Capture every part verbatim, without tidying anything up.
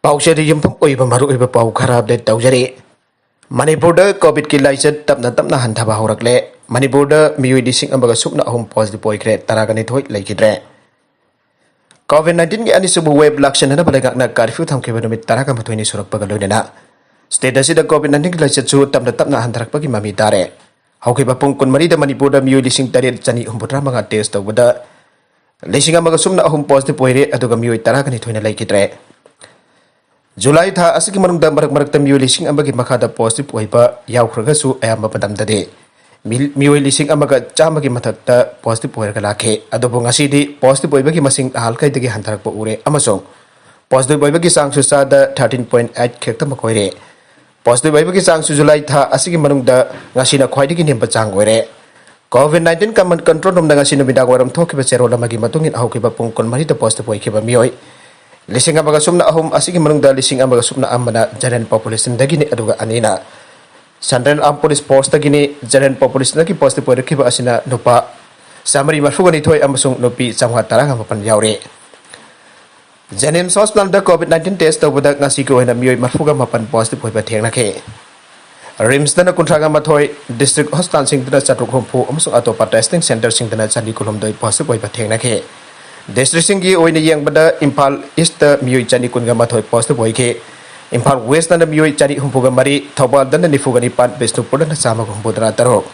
ꯄꯥꯎꯆꯦꯗ ꯌꯨꯝꯐꯝ ꯑꯣꯏꯕ ꯃꯔꯨꯑꯣꯏꯕ ꯄꯥꯎ ꯈꯔ ꯑꯞꯗꯦꯠ ꯇꯧꯖꯔꯤ꯫ ꯃꯅꯤꯄꯨꯔꯗ ꯀꯣꯚꯤꯗꯀꯤ ꯂꯥꯏꯆꯠ ꯇꯞꯅ ꯇꯞꯅ ꯍꯟꯊꯕ ꯍꯧꯔꯛꯂꯦ꯫ ꯃꯅꯤꯄꯨꯔꯗ ꯃꯤꯑꯣꯏ ꯂꯤꯁꯤꯡ ꯑꯃꯒ ꯁꯨꯞꯅ ꯑꯍꯨꯝ ꯄꯣꯖꯤꯇꯤꯚ ꯑꯣꯏꯈ꯭ꯔꯦ, ꯇꯔꯥꯒ ꯅꯤꯊꯣꯏ ꯂꯩꯈꯤꯗ꯭ꯔꯦ꯫ ꯀꯣꯚꯤꯗ ꯅꯥꯏꯟꯇꯤꯟꯒꯤ ꯑꯅꯤꯁꯨꯕ ꯋꯦꯕ ꯂꯥꯛꯁꯤꯟꯅꯅꯕ ꯂꯩꯉꯥꯛꯅ ꯀꯥꯔꯐ꯭ꯌꯨ ꯊꯝꯈꯤꯕ ꯅꯨꯃꯤꯠ ꯇꯔꯥꯒ ꯃꯥꯊꯣꯏꯅꯤ ꯁꯨꯔꯛꯄꯒ ꯂꯣꯏꯅꯅ ꯁ꯭ꯇꯦꯠ ꯑꯁꯤꯗ ꯀꯣꯚꯤꯗ ꯅꯥꯏꯟꯇꯤꯟꯒꯤ ꯂꯥꯏꯆꯠꯁꯨ ꯇꯞꯅ ꯇꯞꯅ ꯍꯟꯊꯔꯛꯄꯒꯤ ꯃꯃꯤ ꯇꯥꯔꯦ꯫ ꯍꯧꯈꯤꯕ ꯄꯨꯡ ꯀꯨꯟꯃꯔꯤꯗ ꯃꯅꯤꯄꯨꯔꯗ ꯃꯤꯑꯣꯏ ꯂꯤꯁꯤꯡ ꯇꯔꯦꯠ ꯆꯅꯤ ꯍꯨꯝꯐꯨꯇꯔꯥ ꯃꯉꯥ ꯇꯦꯁ ꯇꯧꯕꯗ ꯂꯤꯁꯤꯡ ꯑꯃꯒ ꯁꯨꯞꯅ ꯑꯍꯨꯝ ꯄꯣꯖꯤꯇꯤꯚ ꯑꯣꯏꯔꯦ, ꯑꯗꯨꯒ ꯃꯤꯑꯣꯏ ꯇꯔꯥꯒ ꯅꯤꯊꯣꯏꯅ ꯂꯩꯈꯤꯗ꯭ꯔꯦ꯫ ꯖꯨꯂꯥꯏ ꯊꯥ ꯑꯁꯤꯒꯤ ꯃꯅꯨꯡꯗ ꯃꯔꯛ ꯃꯔꯛꯇ ꯃꯤꯑꯣꯏ ꯂꯤꯁꯤꯡ ꯑꯃꯒꯤ ꯃꯈꯥꯗ ꯄꯣꯖꯤꯇꯤꯚ ꯑꯣꯏꯕ ꯌꯥꯎꯈ꯭ꯔꯒꯁꯨ, ꯑꯌꯥꯝꯕ ꯃꯇꯝꯗꯗꯤ ꯃꯤ-, ꯃꯤꯑꯣꯏ ꯂꯤꯁꯤꯡ ꯑꯃꯒ ꯆꯥꯝꯃꯒꯤ ꯃꯊꯛꯇ ꯄꯣꯖꯤꯇꯤꯚ ꯑꯣꯏꯔꯒ ꯂꯥꯛꯈꯤ꯫ ꯑꯗꯨꯕꯨ ꯉꯁꯤꯗꯤ ꯄꯣꯖꯤꯇꯤꯚ ꯑꯣꯏꯕꯒꯤ ꯃꯁꯤꯡ ꯅꯍꯥꯟꯈꯩꯗꯒꯤ ꯍꯟꯊꯔꯛꯄ ꯎꯔꯦ, ꯑꯃꯁꯨꯡ ꯄꯣꯖꯤꯇꯤꯚ ꯑꯣꯏꯕꯒꯤ ꯆꯥꯡꯁꯨ ꯆꯥꯗ ꯊꯥꯔꯇꯤꯟ ꯄꯣꯏꯟ ꯑꯩꯠ ꯈꯛꯇꯃꯛ ꯑꯣꯏꯔꯦ꯫ ꯄꯣꯖꯤꯇꯤꯚ ꯑꯣꯏꯕꯒꯤ ꯆꯥꯡꯁꯨ ꯖꯨꯂꯥꯏ ꯊꯥ ꯑꯁꯤꯒꯤ ꯃꯅꯨꯡꯗ ꯉꯁꯤꯅ ꯈ꯭ꯋꯥꯏꯗꯒꯤ ꯅꯦꯝꯕ ꯆꯥꯡ ꯑꯣꯏꯔꯦ꯫ ꯀꯣꯚꯤꯗ ꯅꯥꯏꯟꯇꯤꯟ ꯀꯃꯥꯟꯗ ꯀꯟꯇ꯭ꯔꯣꯜ ꯔꯨꯝꯗ ꯉꯁꯤ ꯅꯨꯃꯤꯗꯥꯡ ꯋꯥꯏꯔꯝ ꯊꯣꯛꯈꯤꯕ ꯆꯦꯔꯣꯜ ꯑꯃꯒꯤ ꯃꯇꯨꯡ ꯏꯟꯅ, ꯍꯧꯈꯤꯕ ꯄꯨꯡ ꯀꯨꯟꯃꯔꯤꯗ ꯄꯣꯖꯤꯇꯤꯚ ꯑꯣꯏꯈꯤꯕ ꯃꯤꯑꯣꯏ ꯂꯤꯁꯤꯡ ꯑꯃꯒ ꯁꯨꯞꯅ ꯑꯍꯨꯝ ꯑꯁꯤꯒꯤ ꯃꯅꯨꯡꯗ ꯂꯤꯁꯤꯡ ꯑꯃꯒ ꯁꯨꯞꯅ ꯑꯃꯅ ꯖꯦꯅꯔꯦꯜ ꯄꯣꯄꯨꯂꯦꯁꯟꯗꯒꯤꯅꯤ, ꯑꯗꯨꯒ ꯑꯅꯤꯅ ꯁꯦꯟꯇ꯭ꯔꯦꯜ ꯑꯥꯔꯝ ꯄꯨꯂꯤꯁ ꯐꯣꯔꯁꯇꯒꯤꯅꯤ꯫ ꯖꯦꯅꯔꯦꯜ ꯄꯣꯄꯨꯂꯦꯁꯟꯗꯒꯤ ꯄꯣꯖꯤꯇꯤꯚ ꯑꯣꯏꯔꯛꯈꯤꯕ ꯑꯁꯤꯅ ꯅꯨꯄꯥ ꯆꯥꯃꯔꯤ ꯃꯔꯤꯐꯨꯒ ꯅꯤꯊꯣꯏ ꯑꯃꯁꯨꯡ ꯅꯨꯄꯤ ꯆꯥꯝꯃꯉꯥ ꯇꯔꯥꯒ ꯃꯥꯄꯟ ꯌꯥꯎꯔꯤ꯫ ꯖꯦꯅꯤꯝꯁ ꯍꯣꯁꯄꯤꯇꯥꯜꯗ ꯀꯣꯚꯤꯗ ꯅꯥꯏꯟꯇꯤꯟ ꯇꯦꯁ ꯇꯧꯕꯗ ꯉꯁꯤꯒꯤ ꯑꯣꯏꯅ ꯃꯤꯑꯣꯏ ꯃꯔꯤꯐꯨꯒ ꯃꯥꯄꯟ ꯄꯣꯖꯤꯇꯤꯚ ꯑꯣꯏꯕ ꯊꯦꯡꯅꯈꯤ꯫ ꯔꯤꯝꯁꯇꯅ ꯀꯨꯟꯊ꯭ꯔꯥꯒ ꯃꯥꯊꯣꯏ, ꯗꯤꯁꯇ꯭ꯔꯤꯛ ꯍꯣꯁꯄꯤꯇꯥꯜꯁꯤꯡꯗꯅ ꯆꯥꯇ꯭ꯔꯨꯛ ꯍꯨꯝꯐꯨ ꯑꯃꯁꯨꯡ ꯑꯇꯣꯞꯄ ꯇꯦꯁꯇꯤꯡ ꯁꯦꯟꯇꯔꯁꯤꯡꯗꯅ ꯆꯅꯤ ꯀꯨꯟꯍꯨꯝꯗꯣꯏ ꯄꯣꯖꯤꯇꯤꯚ ꯑꯣꯏꯕ ꯊꯦꯡꯅꯈꯤ꯫ ꯗꯤꯁꯇ꯭ꯔꯤꯛꯁꯤꯡꯒꯤ ꯑꯣꯏꯅ ꯌꯦꯡꯕꯗ ꯏꯝꯐꯥꯜ ꯏꯁꯇ ꯃꯤꯑꯣꯏ ꯆꯅꯤ ꯀꯨꯟꯒ ꯃꯥꯊꯣꯏ ꯄꯣꯖꯤꯇꯤꯚ ꯑꯣꯏꯈꯤ꯫ ꯏꯝꯐꯥꯜ ꯋꯦꯁꯇꯅ ꯃꯤꯑꯣꯏ ꯆꯅꯤ ꯍꯨꯝꯐꯨꯒ ꯃꯔꯤ, ꯊꯧꯕꯥꯜꯗꯅ ꯅꯤꯐꯨꯒ ꯅꯤꯄꯥꯟ, ꯕꯤꯁꯅꯨꯄꯨꯔꯗꯅ ꯆꯥꯝꯃꯒ ꯍꯨꯝꯐꯨꯇꯔꯥ ꯇꯔꯨꯛ,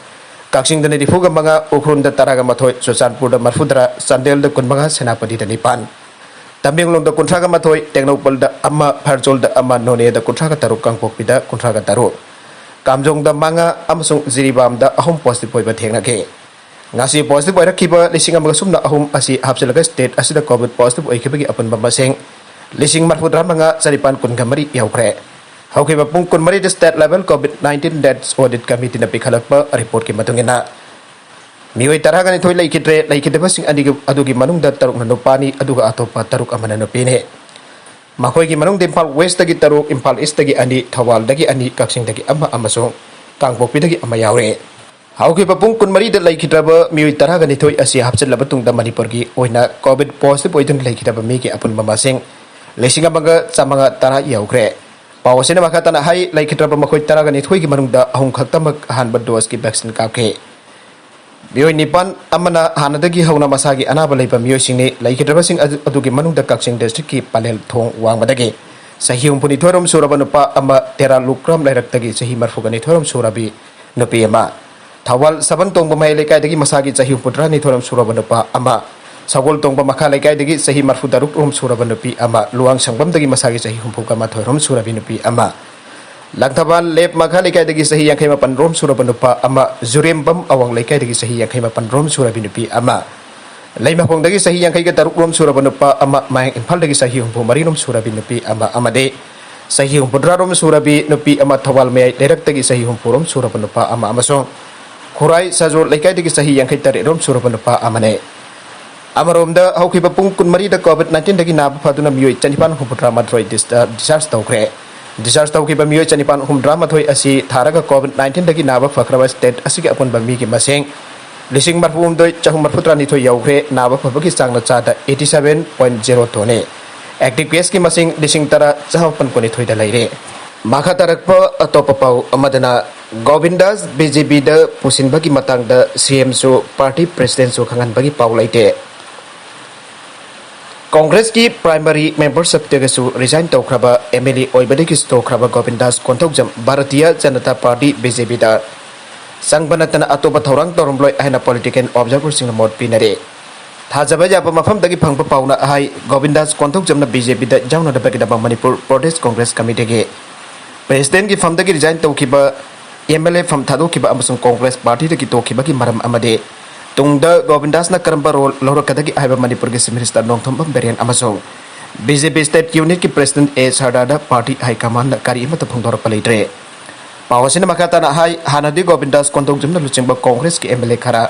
ꯀꯛꯆꯤꯡꯗꯅ ꯅꯤꯐꯨꯒ ꯃꯉꯥ, ꯎꯈ꯭ꯔꯨꯜꯗ ꯇꯔꯥꯒ ꯃꯥꯊꯣꯏ, ꯆꯨꯔꯆꯥꯟꯄꯨꯔꯗ ꯃꯔꯤꯐꯨꯇꯔꯥ, ꯆꯥꯟꯗꯦꯜꯗ ꯀꯨꯟꯃꯉꯥ, ꯁꯦꯅꯥꯄꯇꯤꯗ ꯅꯤꯄꯥꯟ, ꯇꯃꯦꯡꯂꯣꯡꯗ ꯀꯨꯟꯊ꯭ꯔꯥꯒ ꯃꯥꯊꯣꯏ, ꯇꯦꯡꯅꯧꯄꯜꯗ ꯑꯃ, ꯐꯦꯔꯖꯣꯜꯗ ꯑꯃ, ꯅꯣꯅꯦꯗ ꯀꯨꯟꯊ꯭ꯔꯥꯒ ꯇꯔꯨꯛ, ꯀꯥꯡꯄꯣꯛꯄꯤꯗ ꯀꯨꯟꯊ꯭ꯔꯥꯒ ꯇꯔꯨꯛ, ꯀꯥꯝꯖꯣꯡꯗ ꯃꯉꯥ ꯑꯃꯁꯨꯡ ꯖꯤꯔꯤꯕꯥꯝꯗ ꯑꯍꯨꯝ ꯄꯣꯖꯤꯇꯤꯚ ꯑꯣꯏꯕ ꯊꯦꯡꯅꯈꯤ꯫ ꯉꯁꯤ ꯄꯣꯖꯤꯇꯤꯚ ꯑꯣꯏꯔꯛꯈꯤꯕ ꯂꯤꯁꯤꯡ ꯑꯃꯒ ꯁꯨꯞꯅ ꯑꯍꯨꯝ ꯑꯁꯤ ꯍꯥꯞꯆꯤꯜꯂꯒ ꯁ꯭ꯇꯦꯠ ꯑꯁꯤꯗ ꯀꯣꯚꯤꯗ ꯄꯣꯖꯤꯇꯤꯚ ꯑꯣꯏꯈꯤꯕꯒꯤ ꯑꯄꯨꯟꯕ ꯃꯁꯤꯡ ꯂꯤꯁꯤꯡ ꯃꯔꯤꯐꯨꯇꯔꯥ ꯃꯉꯥ ꯆꯅꯤꯄꯥꯟ ꯀꯨꯟꯒ ꯃꯔꯤ ꯌꯧꯈ꯭ꯔꯦ꯫ ꯍꯧꯈꯤꯕ ꯄꯨꯡ ꯀꯨꯟꯃꯔꯤꯗ state level COVID nineteen deaths audit ꯀꯃꯤꯇꯤꯅ ꯄꯤꯈꯠꯂꯛꯄ ꯔꯤꯄꯣꯔꯠꯀꯤ ꯃꯇꯨꯡ ꯏꯟꯅ, ꯃꯤꯑꯣꯏ ꯇꯔꯥꯒ ꯅꯤꯊꯣꯏ ꯂꯩꯈꯤꯗ꯭ꯔꯦ꯫ ꯂꯩꯈꯤꯗꯕꯁꯤꯡ ꯑꯅꯤꯒꯤ, ꯑꯗꯨꯒꯤ ꯃꯅꯨꯡꯗ ꯇꯔꯨꯛꯅ ꯅꯨꯄꯥꯅꯤ, ꯑꯗꯨꯒ ꯑꯇꯣꯞꯄ ꯇꯔꯨꯛ ꯑꯃꯅ ꯅꯨꯄꯤꯅꯤ꯫ ꯃꯈꯣꯏꯒꯤ ꯃꯅꯨꯡꯗ ꯏꯝꯐꯥꯜ ꯋꯦꯁꯇꯒꯤ ꯇꯔꯨꯛ, ꯏꯝꯐꯥꯜ ꯏꯁꯇꯒꯤ ꯑꯅꯤ, ꯊꯧꯕꯥꯜꯗꯒꯤ ꯑꯅꯤ, ꯀꯛꯆꯤꯡꯗꯒꯤ ꯑꯃ ꯑꯃꯁꯨꯡ ꯀꯥꯡꯄꯣꯛꯄꯤꯗꯒꯤ ꯑꯃ ꯌꯥꯎꯔꯦ꯫ ꯍꯧꯈꯤꯕ ꯄꯨꯡ ꯀꯨꯟꯃꯔꯤꯗ ꯂꯩꯈꯤꯗ꯭ꯔꯕ ꯃꯤꯑꯣꯏ ꯇꯔꯥꯒ ꯅꯤꯊꯣꯏ ꯑꯁꯤ ꯍꯥꯞꯆꯤꯜꯂꯕ ꯇꯨꯡꯗ ꯃꯅꯤꯄꯨꯔꯒꯤ ꯑꯣꯏꯅ ꯀꯣꯚꯤꯗ ꯄꯣꯖꯤꯇꯤꯚ ꯑꯣꯏꯗꯨꯅ ꯂꯩꯈꯤꯗꯕ ꯃꯤꯒꯤ ꯑꯄꯨꯟꯕ ꯃꯁꯤꯡ ꯂꯤꯁꯤꯡ ꯑꯃꯒ ꯆꯥꯃꯉꯥ ꯇꯔꯥ ꯌꯧꯈ꯭ꯔꯦ꯫ ꯄꯥꯎ ꯑꯁꯤꯅ ꯃꯈꯥ ꯇꯥꯅ ꯍꯥꯏ, ꯂꯩꯈꯤꯗ꯭ꯔꯕ ꯃꯈꯣꯏ ꯇꯔꯥꯒ ꯅꯤꯊꯣꯏꯒꯤ ꯃꯅꯨꯡꯗ ꯑꯍꯨꯝ ꯈꯛꯇꯃꯛ ꯑꯍꯥꯟꯕ ꯗꯣꯁꯀꯤ ꯚꯦꯛꯁꯤꯟ ꯀꯥꯞꯈꯤ꯫ ꯃꯤꯑꯣꯏ ꯅꯤꯄꯥꯟ ꯑꯃꯅ ꯍꯥꯟꯅꯗꯒꯤ ꯍꯧꯅ ꯃꯁꯥꯒꯤ ꯑꯅꯥꯕ ꯂꯩꯕ ꯃꯤꯑꯣꯏꯁꯤꯡꯅꯤ꯫ ꯂꯩꯈꯤꯗ꯭ꯔꯕꯁꯤꯡ ꯑꯗꯨ, ꯑꯗꯨꯒꯤ ꯃꯅꯨꯡꯗ ꯀꯛꯆꯤꯡ ꯗꯤꯁꯇ꯭ꯔꯤꯛꯀꯤ ꯄꯂꯦꯜ ꯊꯣꯡ ꯋꯥꯡꯃꯗꯒꯤ ꯆꯍꯤ ꯍꯨꯝꯐꯨꯅꯤꯊꯣꯏꯔꯣꯝ ꯁꯨꯔꯕ ꯅꯨꯄꯥ ꯑꯃ, ꯇꯦꯔꯥ ꯂꯨꯀ꯭ꯔꯥꯝ ꯂꯩꯔꯛꯇꯒꯤ ꯆꯍꯤ ꯃꯔꯐꯨꯒ ꯅꯤꯊꯣꯏꯔꯣꯝ ꯁꯨꯔꯕꯤ ꯅꯨꯄꯤ ꯑꯃ, ꯊꯧꯕꯥꯜ ꯁꯕꯟ ꯇꯣꯡꯕ ꯃꯌꯥꯏ ꯂꯩꯀꯥꯏꯗꯒꯤ ꯃꯁꯥꯒꯤ ꯆꯍꯤ ꯍꯨꯝꯐꯨꯇꯔꯥꯅꯤꯊꯣꯏꯔꯣꯝ ꯁꯨꯔꯕ ꯅꯨꯄꯥ ꯑꯃ, ꯁꯒꯣꯜ ꯇꯣꯡꯕ ꯃꯈꯥ ꯂꯩꯀꯥꯏꯗꯒꯤ ꯆꯍꯤ ꯃꯔꯐꯨꯇꯔꯨꯛꯔꯣꯝ ꯁꯨꯔꯕ ꯅꯨꯄꯤ ꯑꯃ, ꯂꯨꯋꯥꯡ ꯁꯪꯕꯝꯗꯒꯤ ꯃꯁꯥꯒꯤ ꯆꯍꯤ ꯍꯨꯝꯐꯨꯒ ꯃꯥꯊꯣꯏꯔꯣꯝ ꯁꯨꯔꯕꯤ ꯅꯨꯄꯤ ꯑꯃ, ꯂꯪꯊꯕꯥꯜ ꯂꯦꯞ ꯃꯈꯥ ꯂꯩꯀꯥꯏꯗꯒꯤ ꯆꯍꯤ ꯌꯥꯡꯈꯩ ꯃꯥꯄꯟꯔꯣꯝ ꯁꯨꯔꯕ ꯅꯨꯄꯥ ꯑꯃ, ꯖꯨꯔꯦꯝꯕꯝ ꯑꯋꯥꯡ ꯂꯩꯀꯥꯏꯗꯒꯤ ꯆꯍꯤ ꯌꯥꯡꯈꯩ ꯃꯥꯄꯟꯔꯣꯝ ꯁꯨꯔꯕꯤ ꯅꯨꯄꯤ ꯑꯃ, ꯂꯩꯃꯈꯣꯡꯗꯒꯤ ꯆꯍꯤ ꯌꯥꯡꯈꯩꯒ ꯇꯔꯨꯛꯔꯣꯝ ꯁꯨꯔꯕ ꯅꯨꯄꯥ ꯑꯃ, ꯃꯌꯥꯡ ꯏꯝꯐꯥꯜꯗꯒꯤ ꯆꯍꯤ ꯍꯨꯝꯐꯨ ꯃꯔꯤꯔꯣꯝ ꯁꯨꯔꯕꯤ ꯅꯨꯄꯤ ꯑꯃ ꯑꯃꯗꯤ ꯆꯍꯤ ꯍꯨꯝꯐꯨꯇꯔꯥꯔꯣꯝ ꯁꯨꯔꯕꯤ ꯅꯨꯄꯤ ꯑꯃ, ꯊꯧꯕꯥꯜ ꯃꯌꯥꯏ ꯂꯩꯔꯛꯇꯒꯤ ꯆꯍꯤ ꯍꯨꯝꯐꯨꯔꯣꯝ ꯁꯨꯔꯕ ꯅꯨꯄꯥ ꯑꯃ ꯑꯃꯁꯨꯡ ꯈꯨꯔꯥꯏ ꯁꯖꯣꯜ ꯂꯩꯀꯥꯏꯗꯒꯤ ꯆꯍꯤ ꯌꯥꯡꯈꯩ ꯇꯔꯦꯠꯔꯣꯝ ꯁꯨꯔꯕ ꯅꯨꯄꯥ ꯑꯃꯅꯤ꯫ ꯑꯃꯔꯣꯝꯗ, ꯍꯧꯈꯤꯕ ꯄꯨꯡ ꯀꯨꯟꯃꯔꯤꯗ COVID nineteenꯗꯒꯤ ꯅꯥꯕ ꯐꯗꯨꯅ ꯃꯤꯑꯣꯏ ꯆꯅꯤꯄꯥꯟ ꯍꯨꯝꯐꯨꯇꯔꯥ ꯃꯥꯊꯣꯏ ꯗꯤꯁ-, ꯑ, discharge ꯇꯧꯈ꯭ꯔꯦ꯫ Discharge ꯇꯧꯈꯤꯕ ꯃꯤꯑꯣꯏ ꯆꯅꯤꯄꯥꯟ ꯍꯨꯝꯐꯨꯇꯔꯥ ꯃꯥꯊꯣꯏ ꯑꯁꯤ ꯊꯥꯔꯒ COVID nineteenꯗꯒꯤ ꯅꯥꯕ ꯐꯈ꯭ꯔꯕ state ꯑꯁꯤꯒꯤ ꯑꯄꯨꯟꯕ ꯃꯤꯒꯤ ꯃꯁꯤꯡ ꯂꯤꯁꯤꯡ ꯃꯔꯐꯨꯍꯨꯝꯗꯣꯏ ꯆꯍꯨꯝ ꯃꯔꯐꯨꯇꯔꯥꯅꯤꯊꯣꯏ ꯌꯧꯈ꯭ꯔꯦ꯫ ꯅꯥꯕ ꯐꯕꯒꯤ ꯆꯥꯡꯅ ꯆꯥꯗ eighty seven point zero two ꯅꯤ꯫ Active caseꯀꯤ ꯃꯁꯤꯡ ꯂꯤꯁꯤꯡ ꯇꯔꯥ ꯆꯥꯃꯥꯄꯟ ꯀꯨꯟꯅꯤꯊꯣꯏꯗ ꯂꯩꯔꯦ꯫ ꯃꯈꯥ ꯇꯥꯔꯛꯄ ꯑꯇꯣꯞꯄ ꯄꯥꯎ ꯑꯃꯗꯅ, ꯒꯣꯕꯤꯟꯗꯥꯁ BJPꯗ ꯄꯨꯁꯤꯟꯕꯒꯤ ꯃꯇꯥꯡꯗ CMꯁꯨ party presidentꯁꯨ ꯈꯪꯍꯟꯕꯒꯤ ꯄꯥꯎ ꯂꯩꯇꯦ꯫ ꯀꯣꯡꯒ꯭ꯔꯦꯁꯀꯤ primary membershipꯇꯒꯤꯁꯨ resign ꯇꯧꯈ꯭ꯔꯕ MLA ꯑꯣꯏꯕꯗꯒꯤ ꯇꯣꯛꯈ꯭ꯔꯕ ꯒꯣꯕꯤꯟꯗꯥꯁ ꯀꯣꯟꯊꯧꯖꯝ ꯚꯥꯔꯇꯤꯌ ꯖꯅꯇꯥ ꯄꯥꯔꯇꯤ, BJPꯗ ꯆꯪꯕ ꯅꯠꯇꯅ ꯑꯇꯣꯞꯄ ꯊꯧꯔꯥꯡ ꯇꯧꯔꯝꯂꯣꯏ ꯍꯥꯏꯅ political observerꯁꯤꯡꯅ ꯃꯣꯠ ꯄꯤꯅꯔꯤ꯫ ꯊꯥꯖꯕ ꯌꯥꯕ ꯃꯐꯝꯗꯒꯤ ꯐꯪꯕ ꯄꯥꯎꯅ ꯍꯥꯏ, ꯒꯣꯕꯤꯟꯗꯥꯁ ꯀꯣꯟꯊꯧꯖꯝꯅ BJPꯗ ꯌꯥꯎꯅꯅꯕꯒꯤꯗꯃꯛ ꯃꯅꯤꯄꯨꯔ ꯄ꯭ꯔꯗꯦꯁ ꯀꯣꯡꯒ꯭ꯔꯦꯁ ꯀꯃꯤꯇꯤꯒꯤ presidentꯀꯤ ꯐꯝꯗꯒꯤ resign ꯇꯧꯈꯤꯕ, MLA ꯐꯝ ꯊꯥꯗꯣꯛꯈꯤꯕ ꯑꯃꯁꯨꯡ ꯀꯣꯡꯒ꯭ꯔꯦꯁ ꯄꯥꯔꯇꯤꯗꯒꯤ ꯇꯣꯛꯈꯤꯕꯒꯤ ꯃꯔꯝ ꯑꯃꯗꯤ ꯇꯨꯡꯗ ꯒꯣꯕꯤꯟꯗꯥꯁꯅ ꯀꯔꯝꯕ role ꯂꯧꯔꯛꯀꯗꯒꯦ ꯍꯥꯏꯕ ꯃꯅꯤꯄꯨꯔꯒꯤ Chief Minister ꯅꯣꯡꯊꯣꯝꯕꯝ ꯕꯤꯔꯦꯟ ꯑꯃꯁꯨꯡ BJP state unitꯀꯤ president A ꯁꯔꯗꯥꯔꯗ party high commandꯅ ꯀꯔꯤ ꯑꯃꯠꯇ ꯐꯣꯡꯗꯣꯔꯛꯄ ꯂꯩꯇ꯭ꯔꯦ꯫ ꯄꯥꯎ ꯑꯁꯤꯅ ꯃꯈꯥ ꯇꯥꯅ ꯍꯥꯏ, ꯍꯥꯟꯅꯗꯤ ꯒꯣꯕꯤꯟꯗꯥꯁ ꯀꯣꯟꯊꯧꯖꯝꯅ ꯂꯨꯆꯤꯡꯕ ꯀꯣꯡꯒ꯭ꯔꯦꯁꯀꯤ MLA ꯈꯔ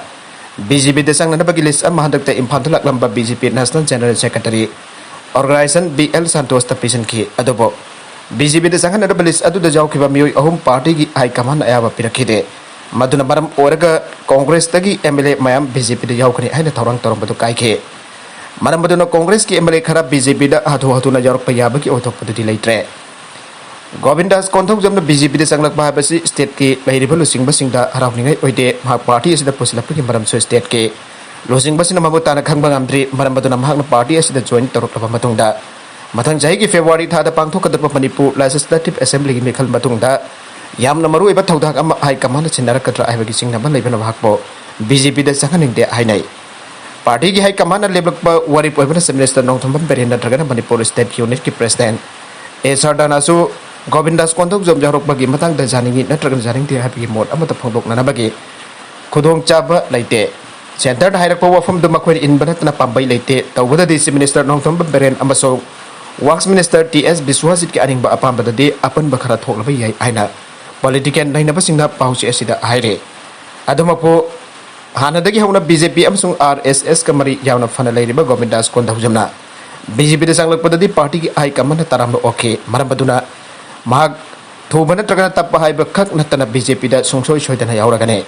BJPꯗ ꯆꯪꯅꯅꯕꯒꯤ list ꯑꯃ ꯍꯟꯗꯛꯇ ꯏꯝꯐꯥꯜꯗ ꯂꯥꯛꯂꯝꯕ BJP National General Secretary Organization B L ꯁꯟꯇꯣꯁꯇ ꯄꯤꯁꯤꯟꯈꯤ꯫ ꯑꯗꯨꯕꯨ BJPꯗ ꯆꯪꯍꯟꯅꯅꯕ list ꯑꯗꯨꯗ ꯌꯥꯎꯈꯤꯕ ꯃꯤꯑꯣꯏ ꯑꯍꯨꯝ partyꯒꯤ high commandꯅ ꯑꯌꯥꯕ ꯄꯤꯔꯛꯈꯤꯗꯦ꯫ ꯃꯗꯨꯅ ꯃꯔꯝ ꯑꯣꯏꯔꯒ ꯀꯣꯡꯒ꯭ꯔꯦꯁꯇꯒꯤ MLA ꯃꯌꯥꯝ BJPꯗ ꯌꯥꯎꯒꯅꯤ ꯍꯥꯏꯅ ꯊꯧꯔꯥꯡ ꯇꯧꯔꯝꯕꯗꯨ ꯀꯥꯏꯈꯤ꯫ ꯃꯔꯝ ꯑꯗꯨꯅ ꯀꯣꯡꯒ꯭ꯔꯦꯁꯀꯤ MLA ꯈꯔ BJPꯗ ꯍꯥꯊꯨ ꯍꯥꯊꯨꯅ ꯌꯥꯎꯔꯛꯄ ꯌꯥꯕꯒꯤ ꯑꯣꯏꯊꯣꯛꯄꯗꯨꯗꯤ ꯂꯩꯇ꯭ꯔꯦ꯫ ꯒꯣꯕꯤꯟꯗꯥꯁ ꯀꯣꯟꯊꯧꯖꯝꯅ BJPꯗ ꯆꯪꯂꯛꯄ ꯍꯥꯏꯕꯁꯤ stateꯀꯤ ꯂꯩꯔꯤꯕ ꯂꯨꯆꯤꯡꯕꯁꯤꯡꯗ ꯍꯔꯥꯎꯅꯤꯡꯉꯥꯏ ꯑꯣꯏꯗꯦ꯫ ꯃꯍꯥꯛ party ꯑꯁꯤꯗ ꯄꯨꯁꯤꯜꯂꯛꯄꯒꯤ ꯃꯔꯝꯁꯨ stateꯀꯤ ꯂꯨꯆꯤꯡꯕꯁꯤꯅ ꯃꯃꯨꯠ ꯇꯥꯅ ꯈꯪꯕ ꯉꯝꯗ꯭ꯔꯤ꯫ ꯃꯔꯝ ꯑꯗꯨꯅ ꯃꯍꯥꯛꯅ party ꯑꯁꯤꯗ join ꯇꯧꯔꯛꯂꯕ ꯃꯇꯨꯡꯗ ꯃꯊꯪ ꯆꯍꯤꯒꯤ February ꯊꯥꯗ ꯄꯥꯡꯊꯣꯛꯀꯗꯕ ꯃꯅꯤꯄꯨꯔ Legislative Assemblyꯒꯤ ꯃꯤꯈꯜ ꯃꯇꯨꯡꯗ ꯌꯥꯝꯅ ꯃꯔꯨꯑꯣꯏꯕ ꯊꯧꯗꯥꯡ ꯑꯃ high commandꯅ ꯁꯤꯟꯅꯔꯛꯀꯗ꯭ꯔꯥ ꯍꯥꯏꯕꯒꯤ ꯆꯤꯡꯅꯕ ꯂꯩꯕꯅ ꯃꯍꯥꯛꯄꯨ BJPꯗ ꯆꯪꯍꯟꯅꯤꯡꯗꯦ ꯍꯥꯏꯅꯩ꯫ Partyꯒꯤ high commandꯅ ꯂꯦꯞꯂꯛꯄ ꯋꯥꯔꯦꯞ ꯑꯣꯏꯕꯅ Chief Minister ꯅꯣꯡꯊꯣꯝꯕꯝ ꯕꯤꯔꯦꯟ ꯅꯠꯇ꯭ꯔꯒꯅ ꯃꯅꯤꯄꯨꯔ State Unitꯀꯤ President ꯑꯦ ꯁꯔꯗꯥꯅꯥꯁꯨ ꯒꯣꯕꯤꯟꯗꯥꯁ ꯀꯣꯟꯊꯧꯖꯝ ꯌꯥꯎꯔꯛꯄꯒꯤ ꯃꯇꯥꯡꯗ ꯌꯥꯅꯤꯡꯏ ꯅꯠꯇ꯭ꯔꯒꯅ ꯌꯥꯅꯤꯡꯗꯦ ꯍꯥꯏꯕꯒꯤ ꯃꯣꯠ ꯑꯃꯠꯇ ꯐꯣꯡꯗꯣꯛꯅꯅꯕꯒꯤ ꯈꯨꯗꯣꯡꯆꯥꯕ ꯂꯩꯇꯦ꯫ Centreꯗ ꯍꯥꯏꯔꯛꯄ ꯋꯥꯐꯝꯗꯨ ꯃꯈꯣꯏꯅ ꯏꯟꯕ ꯅꯠꯇꯅ ꯄꯥꯝꯕꯩ ꯂꯩꯇꯦ꯫ ꯇꯧꯕꯗꯗꯤ Chief Minister ꯅꯣꯡꯊꯣꯝꯕꯝ ꯕꯤꯔꯦꯟ ꯑꯃꯁꯨꯡ Works Minister ꯇꯤ ꯑꯦꯁ ꯕꯤꯁ꯭ꯋꯥꯖꯤꯠꯀꯤ ꯑꯅꯤꯡꯕ ꯑꯄꯥꯝꯕꯗꯗꯤ ꯑꯄꯟꯕ ꯈꯔ ꯊꯣꯛꯂꯕ ꯌꯥꯏ ꯍꯥꯏꯅ political ꯅꯩꯅꯕꯁꯤꯡꯅ ꯄꯥꯎꯆꯦ ꯑꯁꯤꯗ ꯍꯥꯏꯔꯤ꯫ ꯑꯗꯨꯃꯛꯄꯨ ꯍꯥꯟꯅꯗꯒꯤ ꯍꯧꯅ BJP ꯑꯃꯁꯨꯡ RSSꯀ ꯃꯔꯤ ꯌꯥꯝꯅ ꯐꯅ ꯂꯩꯔꯤꯕ ꯒꯣꯕꯤꯟꯗꯥꯁ ꯀꯣꯟꯊꯧꯖꯝꯅ BJPꯗ ꯆꯪꯂꯛꯄꯗꯗꯤ partyꯒꯤ high commandꯅ ꯇꯔꯥꯝꯅ ꯑꯣꯛꯈꯤ꯫ ꯃꯔꯝ ꯑꯗꯨꯅ ꯃꯍꯥꯛ ꯊꯨꯕ ꯅꯠꯇ꯭ꯔꯒꯅ ꯇꯞꯄ ꯍꯥꯏꯕ ꯈꯛ ꯅꯠꯇꯅ BJPꯗ ꯁꯨꯡꯁꯣꯏ ꯁꯣꯏꯗꯅ ꯌꯥꯎꯔꯒꯅꯤ꯫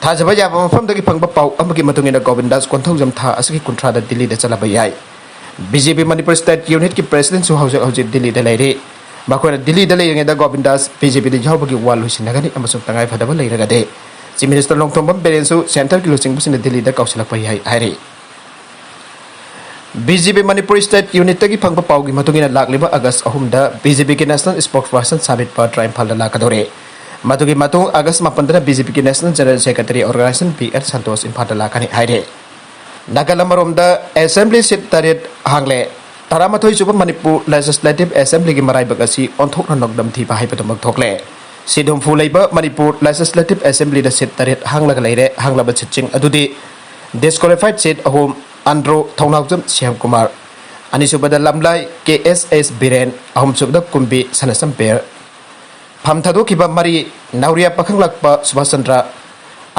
ꯊꯥꯖꯕ ꯌꯥꯕ ꯃꯐꯝꯗꯒꯤ ꯐꯪꯕ ꯄꯥꯎ ꯑꯃꯒꯤ ꯃꯇꯨꯡ ꯏꯟꯅ ꯒꯣꯕꯤꯟꯗꯥꯁ ꯀꯣꯟꯊꯧꯖꯝ ꯊꯥ ꯑꯁꯤꯒꯤ ꯀꯨꯟꯊ꯭ꯔꯥꯗ ꯗꯤꯜꯂꯤꯗ ꯆꯠꯂꯕ ꯌꯥꯏ꯫ BJP ꯃꯅꯤꯄꯨꯔ State Unitꯀꯤ Presidentꯁꯨ ꯍꯧꯖꯤꯛ ꯍꯧꯖꯤꯛ ꯗꯤꯜꯂꯤꯗ ꯂꯩꯔꯤ꯫ ꯃꯈꯣꯏꯅ ꯗꯤꯜꯂꯤꯗ ꯂꯩꯔꯤꯉꯩꯗ ꯒꯣꯕꯤꯟꯗꯥꯁ BJPꯗ ꯌꯥꯎꯕꯒꯤ ꯋꯥ ꯂꯣꯏꯁꯤꯟꯅꯒꯅꯤ ꯑꯃꯁꯨꯡ ꯇꯉꯥꯏ ꯐꯗꯕ ꯂꯩꯔꯒꯗꯤ Chief Minister ꯅꯣꯡꯊꯣꯝꯕꯝ ꯕꯤꯔꯦꯟꯁꯨ centreꯒꯤ ꯂꯨꯆꯤꯡꯕꯁꯤꯡꯅ ꯗꯤꯜꯂꯤꯗ ꯀꯧꯁꯤꯜꯂꯛꯄ ꯌꯥꯏ ꯍꯥꯏꯔꯤ꯫ BJP ꯃꯅꯤꯄꯨꯔ State Unitꯇꯒꯤ ꯐꯪꯕ ꯄꯥꯎꯒꯤ ꯃꯇꯨꯡ ꯏꯟꯅ ꯂꯥꯛꯂꯤꯕ August ꯑꯍꯨꯝꯗ BJPꯒꯤ National Spokesperson ꯁꯥꯃꯤꯠ ꯄꯇ꯭ꯔ ꯏꯝꯐꯥꯜꯗ ꯂꯥꯛꯀꯗꯧꯔꯤ꯫ ꯃꯗꯨꯒꯤ ꯃꯇꯨꯡ August ꯃꯥꯄꯟꯗꯅ BJPꯒꯤ National General Secretary Organization B L Santosh ꯏꯝꯐꯥꯜꯗ ꯂꯥꯛꯀꯅꯤ ꯍꯥꯏꯔꯤ꯫ ꯅꯥꯀꯜ ꯑꯃꯔꯣꯝꯗ Assembly seat ꯇꯔꯦꯠ ꯍꯥꯡꯂꯦ꯫ ꯇꯔꯥꯃꯥꯊꯣꯏ ꯁꯨꯕ ꯃꯅꯤꯄꯨꯔ Legislative Assemblyꯒꯤ ꯃꯔꯥꯏꯕꯛ ꯑꯁꯤ ꯑꯣꯟꯊꯣꯛꯅ ꯅꯣꯡꯗꯝ ꯊꯤꯕ ꯍꯥꯏꯕꯗꯨꯃꯛ ꯊꯣꯛꯂꯦ꯫ Seat ꯍꯨꯝꯐꯨ ꯂꯩꯕ ꯃꯅꯤꯄꯨꯔ Legislative Assemblyꯗ seat ꯇꯔꯦꯠ ꯍꯥꯡꯂꯒ ꯂꯩꯔꯦ꯫ ꯍꯥꯡꯂꯕ seatꯁꯤꯡ ꯑꯗꯨꯗꯤ disqualified seat ꯑꯍꯨꯝ, ꯑꯟꯗ꯭ꯔꯣ ꯊꯧꯅꯥꯎꯖꯝ ꯁ꯭ꯌꯥꯝꯀꯨꯃꯥꯔ, ꯑꯅꯤꯁꯨꯕꯗ ꯂꯝꯂꯥꯏ ꯀꯦ ꯑꯦꯁ ꯑꯦꯁ ꯕꯤꯔꯦꯟ, ꯑꯍꯨꯝꯁꯨꯕꯗ ꯀꯨꯝꯕꯤ ꯁꯅꯥꯆꯝꯄꯦꯔ꯫ ꯐꯝ ꯊꯥꯗꯣꯛꯈꯤꯕ ꯃꯔꯤ, ꯅꯥꯎꯔꯤꯌꯥ ꯄꯥꯈꯪꯂꯥꯛꯄ ꯁꯨꯕꯥꯁ ꯆꯟꯗ꯭ꯔ,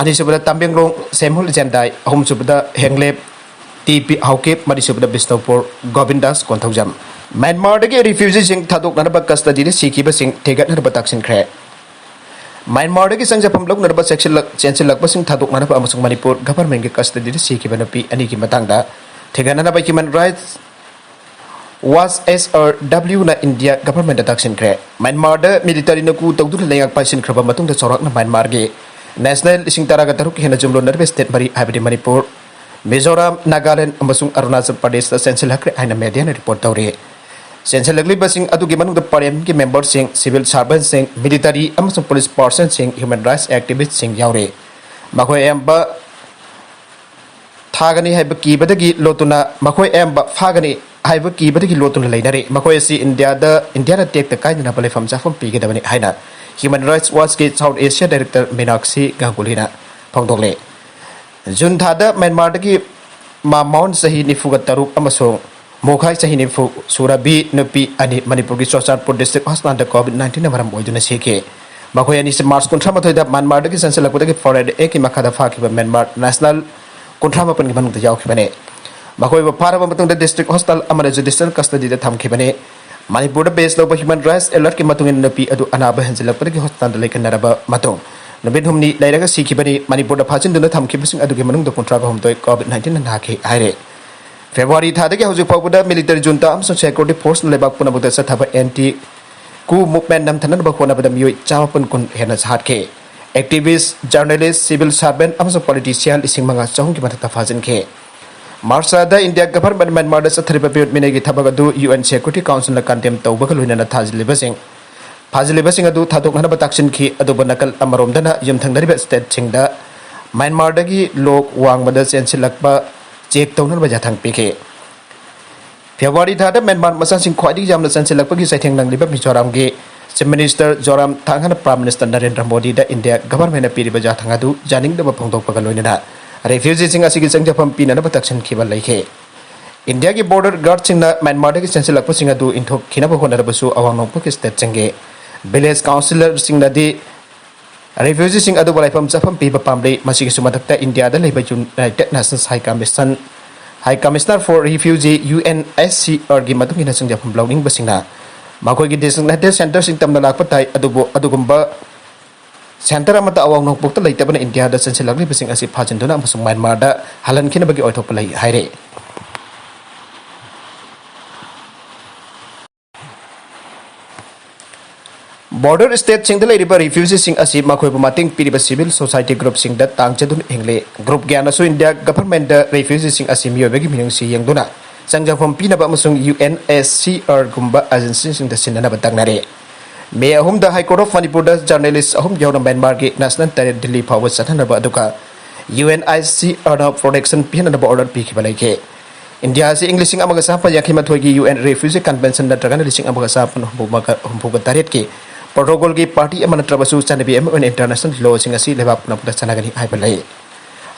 ꯑꯅꯤꯁꯨꯕꯗ ꯇꯥꯃꯦꯡꯂꯣꯡ ꯁꯦꯝꯍꯨꯜ ꯖꯦꯟꯗꯥꯏ, ꯑꯍꯨꯝꯁꯨꯕꯗ ꯍꯦꯡꯂꯦꯞ ꯇꯤ ꯄꯤ ꯍꯥꯎꯀꯤꯞ, ꯃꯔꯤꯁꯨꯕꯗ ꯕꯤꯁꯅꯨꯄꯨꯔ ꯒꯣꯕꯤꯟꯗꯥꯁ ꯀꯣꯟꯊꯧꯖꯝ꯫ ꯃ꯭ꯌꯥꯟꯃꯥꯔꯗꯒꯤ refugeeꯁꯤꯡ ꯊꯥꯗꯣꯛꯅꯅꯕ custodyꯗ ꯁꯤꯈꯤꯕꯁꯤꯡ ꯊꯤꯒꯠꯅꯅꯕ ꯇꯛꯁꯤꯟꯈ꯭ꯔꯦ꯫ ꯃ꯭ꯌꯥꯟꯃꯥꯔꯗꯒꯤ ꯆꯪꯖꯐꯝ ꯂꯧꯅꯅꯕ ꯆꯦꯛꯁꯤꯜꯂꯛ-, ꯆꯦꯟꯁꯤꯜꯂꯛꯄꯁꯤꯡ ꯊꯥꯗꯣꯛꯅꯅꯕ ꯑꯃꯁꯨꯡ ꯃꯅꯤꯄꯨꯔ governmentꯀꯤ custodyꯗ ꯁꯤꯈꯤꯕ ꯅꯨꯄꯤ ꯑꯅꯤꯒꯤ ꯃꯇꯥꯡꯗ ꯊꯤꯒꯠꯅꯅꯕ Human Rights Watch, H R W ꯅ India government ꯇꯥꯛꯁꯤꯟꯈ꯭ꯔꯦ꯫ ꯃ꯭ꯌꯥꯟꯃꯥꯔꯗ military ꯅ coup ꯇꯧꯗꯨꯅ ꯂꯩꯉꯥꯛ ꯄꯥꯏꯁꯤꯟꯈ꯭ꯔꯕ ꯃꯇꯨꯡꯗ ꯆꯥꯎꯔꯥꯛꯅ ꯃ꯭ꯌꯥꯟꯃꯥꯔꯒꯤ national ꯂꯤꯁꯤꯡ ꯇꯔꯥꯒ ꯇꯔꯨꯛ ꯍꯦꯟꯅ ꯆꯨꯝꯂꯣꯟꯅꯔꯤꯕ state ꯃꯔꯤ, ꯍꯥꯏꯕꯗꯤ ꯃꯅꯤꯄꯨꯔ, ꯃꯤꯖꯣꯔꯥꯝ, ꯅꯥꯒꯥꯂꯦꯟ ꯑꯃꯁꯨꯡ ꯑꯔꯨꯅꯥꯆꯜ ꯄ꯭ꯔꯗꯦꯁꯇ ꯆꯦꯟꯁꯤꯜꯂꯛꯈ꯭ꯔꯦ ꯍꯥꯏꯅ media ꯅ report ꯇꯧꯔꯤ꯫ ꯆꯦꯟꯁꯤꯜꯂꯛꯂꯤꯕꯁꯤꯡ ꯑꯗꯨꯒꯤ ꯃꯅꯨꯡꯗ parliament ꯀꯤ member ꯁꯤꯡ, civil servant ꯁꯤꯡ, military ꯑꯃꯁꯨꯡ police person ꯁꯤꯡ, human rights activist ꯁꯤꯡ ꯌꯥꯎꯔꯤ꯫ ꯃꯈꯣꯏ ꯑꯌꯥꯝꯕ ꯊꯥꯒꯅꯤ ꯍꯥꯏꯕ ꯀꯤꯕꯗꯒꯤ ꯂꯣꯠꯇꯨꯅ, ꯃꯈꯣꯏ ꯑꯌꯥꯝꯕ ꯐꯥꯒꯅꯤ ꯍꯥꯏꯕ ꯀꯤꯕꯗꯒꯤ ꯂꯣꯠꯇꯨꯅ ꯂꯩꯅꯔꯤ꯫ ꯃꯈꯣꯏ ꯑꯁꯤ ꯏꯟꯗꯤꯌꯥꯗ, ꯏꯟꯗꯤꯌꯥꯅ ꯇꯦꯛꯇ ꯀꯥꯏꯗꯅꯕ ꯂꯩꯐꯝ ꯆꯥꯐꯝ ꯄꯤꯒꯗꯕꯅꯤ ꯍꯥꯏꯅ Human Rights Watch ꯀꯤ South Asia director Meenakshi ꯒꯥꯡꯒꯨꯂꯤꯅ ꯐꯣꯡꯗꯣꯛꯂꯦ꯫ June ꯊꯥꯗ ꯃ꯭ꯌꯥꯟꯃꯥꯔꯗꯒꯤ ꯃꯥ ꯃꯥꯎꯟ, ꯆꯍꯤ ꯅꯤꯐꯨꯒ ꯇꯔꯨꯛ, ꯑꯃꯁꯨꯡ ꯃꯣꯈꯥꯏ, ꯆꯍꯤ ꯅꯤꯐꯨ ꯁꯨꯔꯕꯤ ꯅꯨꯄꯤ ꯑꯅꯤ ꯃꯅꯤꯄꯨꯔꯒꯤ ꯆꯨꯔꯆꯥꯟꯄꯨꯔ district hospital ꯗ COVID nineteen ꯅ ꯃꯔꯝ ꯑꯣꯏꯗꯨꯅ ꯁꯤꯈꯤ꯫ ꯃꯈꯣꯏ ꯑꯅꯤꯁꯤ March ꯀꯨꯟꯊ꯭ꯔꯥ ꯃꯥꯊꯣꯏꯗ ꯃ꯭ꯌꯥꯟꯃꯥꯔꯗꯒꯤ ꯆꯦꯟꯁꯤꯜꯂꯛꯄꯗꯒꯤ Foreign Act ꯀꯤ ꯃꯈꯥꯗ ꯐꯥꯈꯤꯕ ꯃ꯭ꯌꯥꯟꯃꯥꯔ national ꯀꯨꯟꯊ꯭ꯔꯥ ꯃꯥꯄꯟꯒꯤ ꯃꯅꯨꯡꯗ ꯌꯥꯎꯈꯤꯕꯅꯤ꯫ ꯃꯈꯣꯏꯕꯨ ꯐꯥꯔꯕ ꯃꯇꯨꯡꯗ district hospital ꯑꯃꯗ judicial custody ꯗ ꯊꯝꯈꯤꯕꯅꯤ꯫ ꯃꯅꯤꯄꯨꯔꯗ base ꯂꯧꯕ Human Rights Alert ꯀꯤ ꯃꯇꯨꯡ ꯏꯟꯅ, ꯅꯨꯄꯤ ꯑꯗꯨ ꯑꯅꯥꯕ ꯍꯦꯟꯖꯤꯜꯂꯛꯄꯗꯒꯤ hospital ꯗ ꯂꯩꯈꯟꯅꯔꯕ ꯃꯇꯨꯡ ꯅꯨꯃꯤꯠ ꯍꯨꯝꯅꯤ ꯂꯩꯔꯒ ꯁꯤꯈꯤꯕꯅꯤ꯫ ꯃꯅꯤꯄꯨꯔꯗ ꯐꯥꯖꯤꯟꯗꯨꯅ ꯊꯝꯈꯤꯕꯁꯤꯡ ꯑꯗꯨꯒꯤ ꯃꯅꯨꯡꯗ ꯀꯨꯟꯊ꯭ꯔꯥꯒ ꯍꯨꯝꯗꯣꯏ COVID nineteen ꯅ ꯅꯥꯈꯤ ꯍꯥꯏꯔꯦ꯫ February ꯊꯥꯗꯒꯤ ꯍꯧꯖꯤꯛ ꯐꯥꯎꯕꯗ military junta ꯑꯃꯁꯨꯡ security force ꯅ ꯂꯩꯕꯥꯛ ꯄꯨꯝꯅꯃꯛꯇ ꯆꯠꯊꯕ anti coup movement ꯅꯝꯊꯅꯅꯕ ꯍꯣꯠꯅꯕꯗ ꯃꯤꯑꯣꯏ ꯆꯥꯃꯥꯄꯟ ꯀꯨꯟ ꯍꯦꯟꯅ ꯍꯥꯠꯈꯤ꯫ Activist, journalist, civil servant ꯑꯃꯁꯨꯡ politician ꯂꯤꯁꯤꯡ ꯃꯉꯥ ꯆꯍꯨꯝꯒꯤ ꯃꯊꯛꯇ ꯐꯥꯖꯤꯟꯈꯤ꯫ March ꯊꯥꯗ India government ꯃ꯭ꯌꯥꯟꯃꯥꯔꯗ ꯆꯠꯊꯔꯤꯕ ꯃꯤꯑꯣꯠ ꯃꯤꯅꯩꯒꯤ ꯊꯕꯛ ꯑꯗꯨ U N Security Council ꯅ condemn ꯇꯧꯕꯒ ꯂꯣꯏꯅꯅ ꯊꯥꯖꯤꯜꯂꯤꯕꯁꯤꯡ, ꯐꯥꯖꯤꯜꯂꯤꯕꯁꯤꯡ ꯑꯗꯨ ꯊꯥꯗꯣꯛꯅꯅꯕ ꯇꯥꯛꯁꯤꯟꯈꯤ꯫ ꯑꯗꯨꯕꯨ ꯅꯥꯀꯜ ꯑꯃꯔꯣꯝꯗꯅ ꯌꯨꯝꯊꯪꯅꯔꯤꯕ state ꯁꯤꯡꯗ ꯃ꯭ꯌꯥꯟꯃꯥꯔꯗꯒꯤ ꯂꯣꯛ ꯋꯥꯡꯃꯗ ꯆꯦꯟꯁꯤꯜꯂꯛꯄ check ꯇꯧꯅꯅꯕ ꯌꯥꯊꯪ ꯄꯤꯈꯤ꯫ February ꯊꯥꯗ ꯃ꯭ꯌꯥꯟꯃꯥꯔ ꯃꯆꯥꯁꯤꯡ ꯈ꯭ꯋꯥꯏꯗꯒꯤ ꯌꯥꯝꯅ ꯆꯦꯟꯁꯤꯜꯂꯛꯄꯒꯤ ꯆꯩꯊꯦꯡ ꯅꯪꯂꯤꯕ ꯃꯤꯖꯣꯔꯥꯝꯒꯤ Chief Minister Zoramthanga ꯅ Prime Minister Narendra ꯃꯣꯗꯤꯗ India government ꯅ ꯄꯤꯔꯤꯕ ꯌꯥꯊꯪ ꯑꯗꯨ ꯌꯥꯅꯤꯡꯗꯕ ꯐꯣꯡꯗꯣꯛꯄꯒ ꯂꯣꯏꯅꯅ refugee ꯁꯤꯡ ꯑꯁꯤꯒꯤ ꯆꯪꯖꯐꯝ ꯄꯤꯅꯅꯕ ꯇꯛꯁꯤꯟꯈꯤꯕ ꯂꯩꯈꯤ꯫ ꯏꯟꯗꯤꯌꯥꯒꯤ border guard ꯁꯤꯡꯅ ꯃ꯭ꯌꯥꯟꯃꯥꯔꯗꯒꯤ ꯆꯦꯟꯁꯤꯜꯂꯛꯄꯁꯤꯡ ꯑꯗꯨ ꯏꯟꯊꯣꯛꯈꯤꯅꯕ ꯍꯣꯠꯅꯔꯕꯁꯨ ꯑꯋꯥꯡ ꯅꯣꯡꯄꯣꯛꯀꯤ state ꯁꯤꯡꯒꯤ village councillor ꯁꯤꯡꯅꯗꯤ refugee ꯁꯤꯡ ꯑꯗꯨꯕꯨ ꯂꯩꯐꯝ ꯆꯥꯐꯝ ꯄꯤꯕ ꯄꯥꯝꯂꯤ꯫ ꯃꯁꯤꯒꯤꯁꯨ ꯃꯊꯛꯇ, ꯏꯟꯗꯤꯌꯥꯗ ꯂꯩꯕ United Nations High Commission, High Commissioner for Refugee, U N H C R ꯒꯤ ꯃꯇꯨꯡ ꯏꯟꯅ ꯆꯪꯖꯐꯝ ꯂꯧꯅꯤꯡꯕꯁꯤꯡꯅ ꯃꯈꯣꯏꯒꯤ designated centre ꯁꯤꯡ ꯇꯝꯅ ꯂꯥꯛꯄ ꯇꯥꯏ, ꯑꯗꯨꯕꯨ ꯑꯗꯨꯒꯨꯝꯕ centre ꯑꯃꯠꯇ ꯑꯋꯥꯡ ꯅꯣꯡꯄꯣꯛꯇ ꯂꯩꯇꯕꯅ ꯏꯟꯗꯤꯌꯥꯗ ꯆꯦꯟꯁꯤꯜꯂꯛꯂꯤꯕꯁꯤꯡ ꯑꯁꯤ ꯐꯥꯖꯤꯟꯗꯨꯅ ꯑꯃꯁꯨꯡ ꯃ꯭ꯌꯥꯟꯃꯥꯔꯗ ꯍꯜꯍꯟꯈꯤꯅꯕꯒꯤ ꯑꯣꯏꯊꯣꯛꯄ ꯂꯩ ꯍꯥꯏꯔꯤ꯫ Border state ꯁꯤꯡꯗ ꯂꯩꯔꯤꯕ refugees ꯁꯤꯡ ꯑꯁꯤ ꯃꯈꯣꯏꯕꯨ ꯃꯇꯦꯡ ꯄꯤꯔꯤꯕ civil society group ꯁꯤꯡꯗ ꯇꯥꯡ ꯆꯠꯇꯨꯅ ꯍꯤꯡꯂꯤ꯫ Group ꯀꯌꯥꯅꯁꯨ India government ꯗ refugees ꯁꯤꯡ ꯑꯁꯤ ꯃꯤꯑꯣꯏꯕꯒꯤ ꯃꯤꯅꯨꯡꯁꯤ ꯌꯦꯡꯗꯨꯅ ꯆꯪꯖꯐꯝ ꯄꯤꯅꯕ ꯑꯃꯁꯨꯡ U N H C R ꯒꯨꯝꯕ agency ꯁꯤꯡꯗ ꯁꯤꯟꯅꯅꯕ ꯇꯛꯅꯔꯤ꯫ ꯃꯦ ꯑꯍꯨꯝꯗ High Court of ꯃꯅꯤꯄꯨꯔꯗ journalist ꯑꯍꯨꯝ ꯌꯥꯎꯅ ꯃ꯭ꯌꯥꯟꯃꯥꯔꯒꯤ national ꯇꯔꯦꯠ ꯗꯤꯜꯂꯤ ꯐꯥꯎꯕ ꯆꯠꯊꯅꯕ ꯑꯗꯨꯒ U N H C R ꯅ protection ꯄꯤꯍꯟꯅꯕ order ꯄꯤꯈꯤꯕ ꯂꯩꯈꯤ꯫ ꯏꯟꯗꯤꯌꯥ ꯑꯁꯤ ꯏꯪ ꯂꯤꯁꯤꯡ ꯑꯃꯒ ꯆꯥꯃꯥꯄꯟ ꯌꯥꯡꯈꯩ ꯃꯥꯊꯣꯏꯒꯤ U N Refugee Convention ꯅꯠꯇ꯭ꯔꯒꯅ ꯂꯤꯁꯤꯡ ꯑꯃꯒ ꯆꯥꯃꯥꯄꯟ ꯍꯨꯝꯐꯨ ꯃꯥꯄꯟ, ꯍꯨꯝꯐꯨꯒ ꯇꯔꯦꯠꯀꯤ protocol ꯒꯤ party ꯑꯃ ꯅꯠꯇ꯭ꯔꯕꯁꯨ ꯆꯠꯅꯕꯤ ꯑꯃ ꯑꯣꯏꯅ international law ꯁꯤꯡ ꯑꯁꯤ ꯂꯩꯕꯥꯛ ꯄꯨꯝꯅꯃꯛꯇ ꯆꯠꯅꯒꯅꯤ ꯍꯥꯏꯕ ꯂꯩ꯫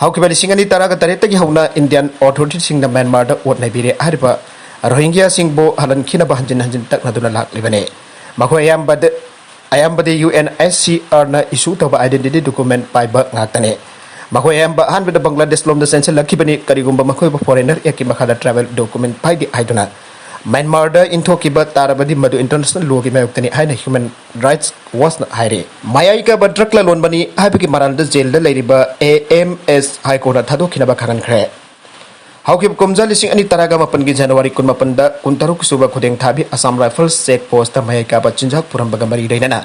ꯍꯧꯈꯤꯕ ꯂꯤꯁꯤꯡ ꯑꯅꯤ ꯇꯔꯥꯒ ꯇꯔꯦꯠꯇꯒꯤ ꯍꯧꯅ Indian authority ꯁꯤꯡꯅ ꯃ꯭ꯌꯥꯟꯃꯥꯔꯗ ꯑꯣꯠ ꯅꯩꯕꯤꯔꯦ ꯍꯥꯏꯔꯤꯕ ꯔꯣꯍꯤꯡꯒ꯭ꯌꯥꯁꯤꯡꯕꯨ ꯍꯜꯍꯟꯈꯤꯅꯕ ꯍꯟꯖꯤꯟ ꯍꯟꯖꯤꯟ ꯇꯛꯅꯗꯨꯅ ꯂꯥꯛꯂꯤꯕꯅꯤ꯫ ꯃꯈꯣꯏ ꯑꯌꯥꯝꯕꯗ, ꯑꯌꯥꯝꯕꯗꯤ U N H C R ꯅ issue ꯇꯧꯕ identity document ꯄꯥꯏꯕ ꯉꯥꯛꯇꯅꯤ꯫ ꯃꯈꯣꯏ ꯑꯌꯥꯝꯕ ꯑꯍꯥꯟꯕꯗ ꯕꯪꯒ꯭ꯂꯥꯗꯦꯁ ꯂꯣꯝꯗ ꯆꯦꯟꯁꯤꯜꯂꯛꯈꯤꯕꯅꯤ꯫ ꯀꯔꯤꯒꯨꯝꯕ ꯃꯈꯣꯏꯕꯨ Foreigner Act ꯀꯤ ꯃꯈꯥꯗ travel document ꯄꯥꯏꯗꯦ ꯍꯥꯏꯗꯨꯅ ꯃ꯭ꯌꯥꯟꯃꯥꯔꯗ ꯏꯟꯊꯣꯛꯈꯤꯕ ꯇꯥꯔꯕꯗꯤ ꯃꯗꯨ international law ꯒꯤ ꯃꯥꯌꯣꯛꯇꯅꯤ ꯍꯥꯏꯅ Human Rights Watch ꯅ ꯍꯥꯏꯔꯤ꯫ ꯃꯌꯥꯏ ꯀꯥꯕ drug ꯂꯂꯣꯟꯕꯅꯤ ꯍꯥꯏꯕꯒꯤ ꯃꯔꯥꯜꯗ ꯖꯦꯜꯗ ꯂꯩꯔꯤꯕ A M S High Court ꯅ ꯊꯥꯗꯣꯛꯈꯤꯅꯕ ꯈꯪꯍꯟꯈ꯭ꯔꯦ꯫ ꯍꯧꯈꯤꯕ ꯀꯨꯝꯖꯥ ꯂꯤꯁꯤꯡ ꯑꯅꯤ ꯇꯔꯥꯒ ꯃꯥꯄꯟꯒꯤ January ꯀꯨꯟꯃꯥꯄꯟꯗ ꯀꯨꯟꯇꯔꯨꯛ ꯁꯨꯕ ꯈꯨꯗꯦꯡ ꯊꯥꯕꯤ Assam Rifles check post ꯇ ꯃꯌꯥꯏ ꯀꯥꯕ ꯆꯤꯟꯖꯥꯛ ꯄꯨꯔꯝꯕꯒ ꯃꯔꯤ ꯂꯩꯅꯅ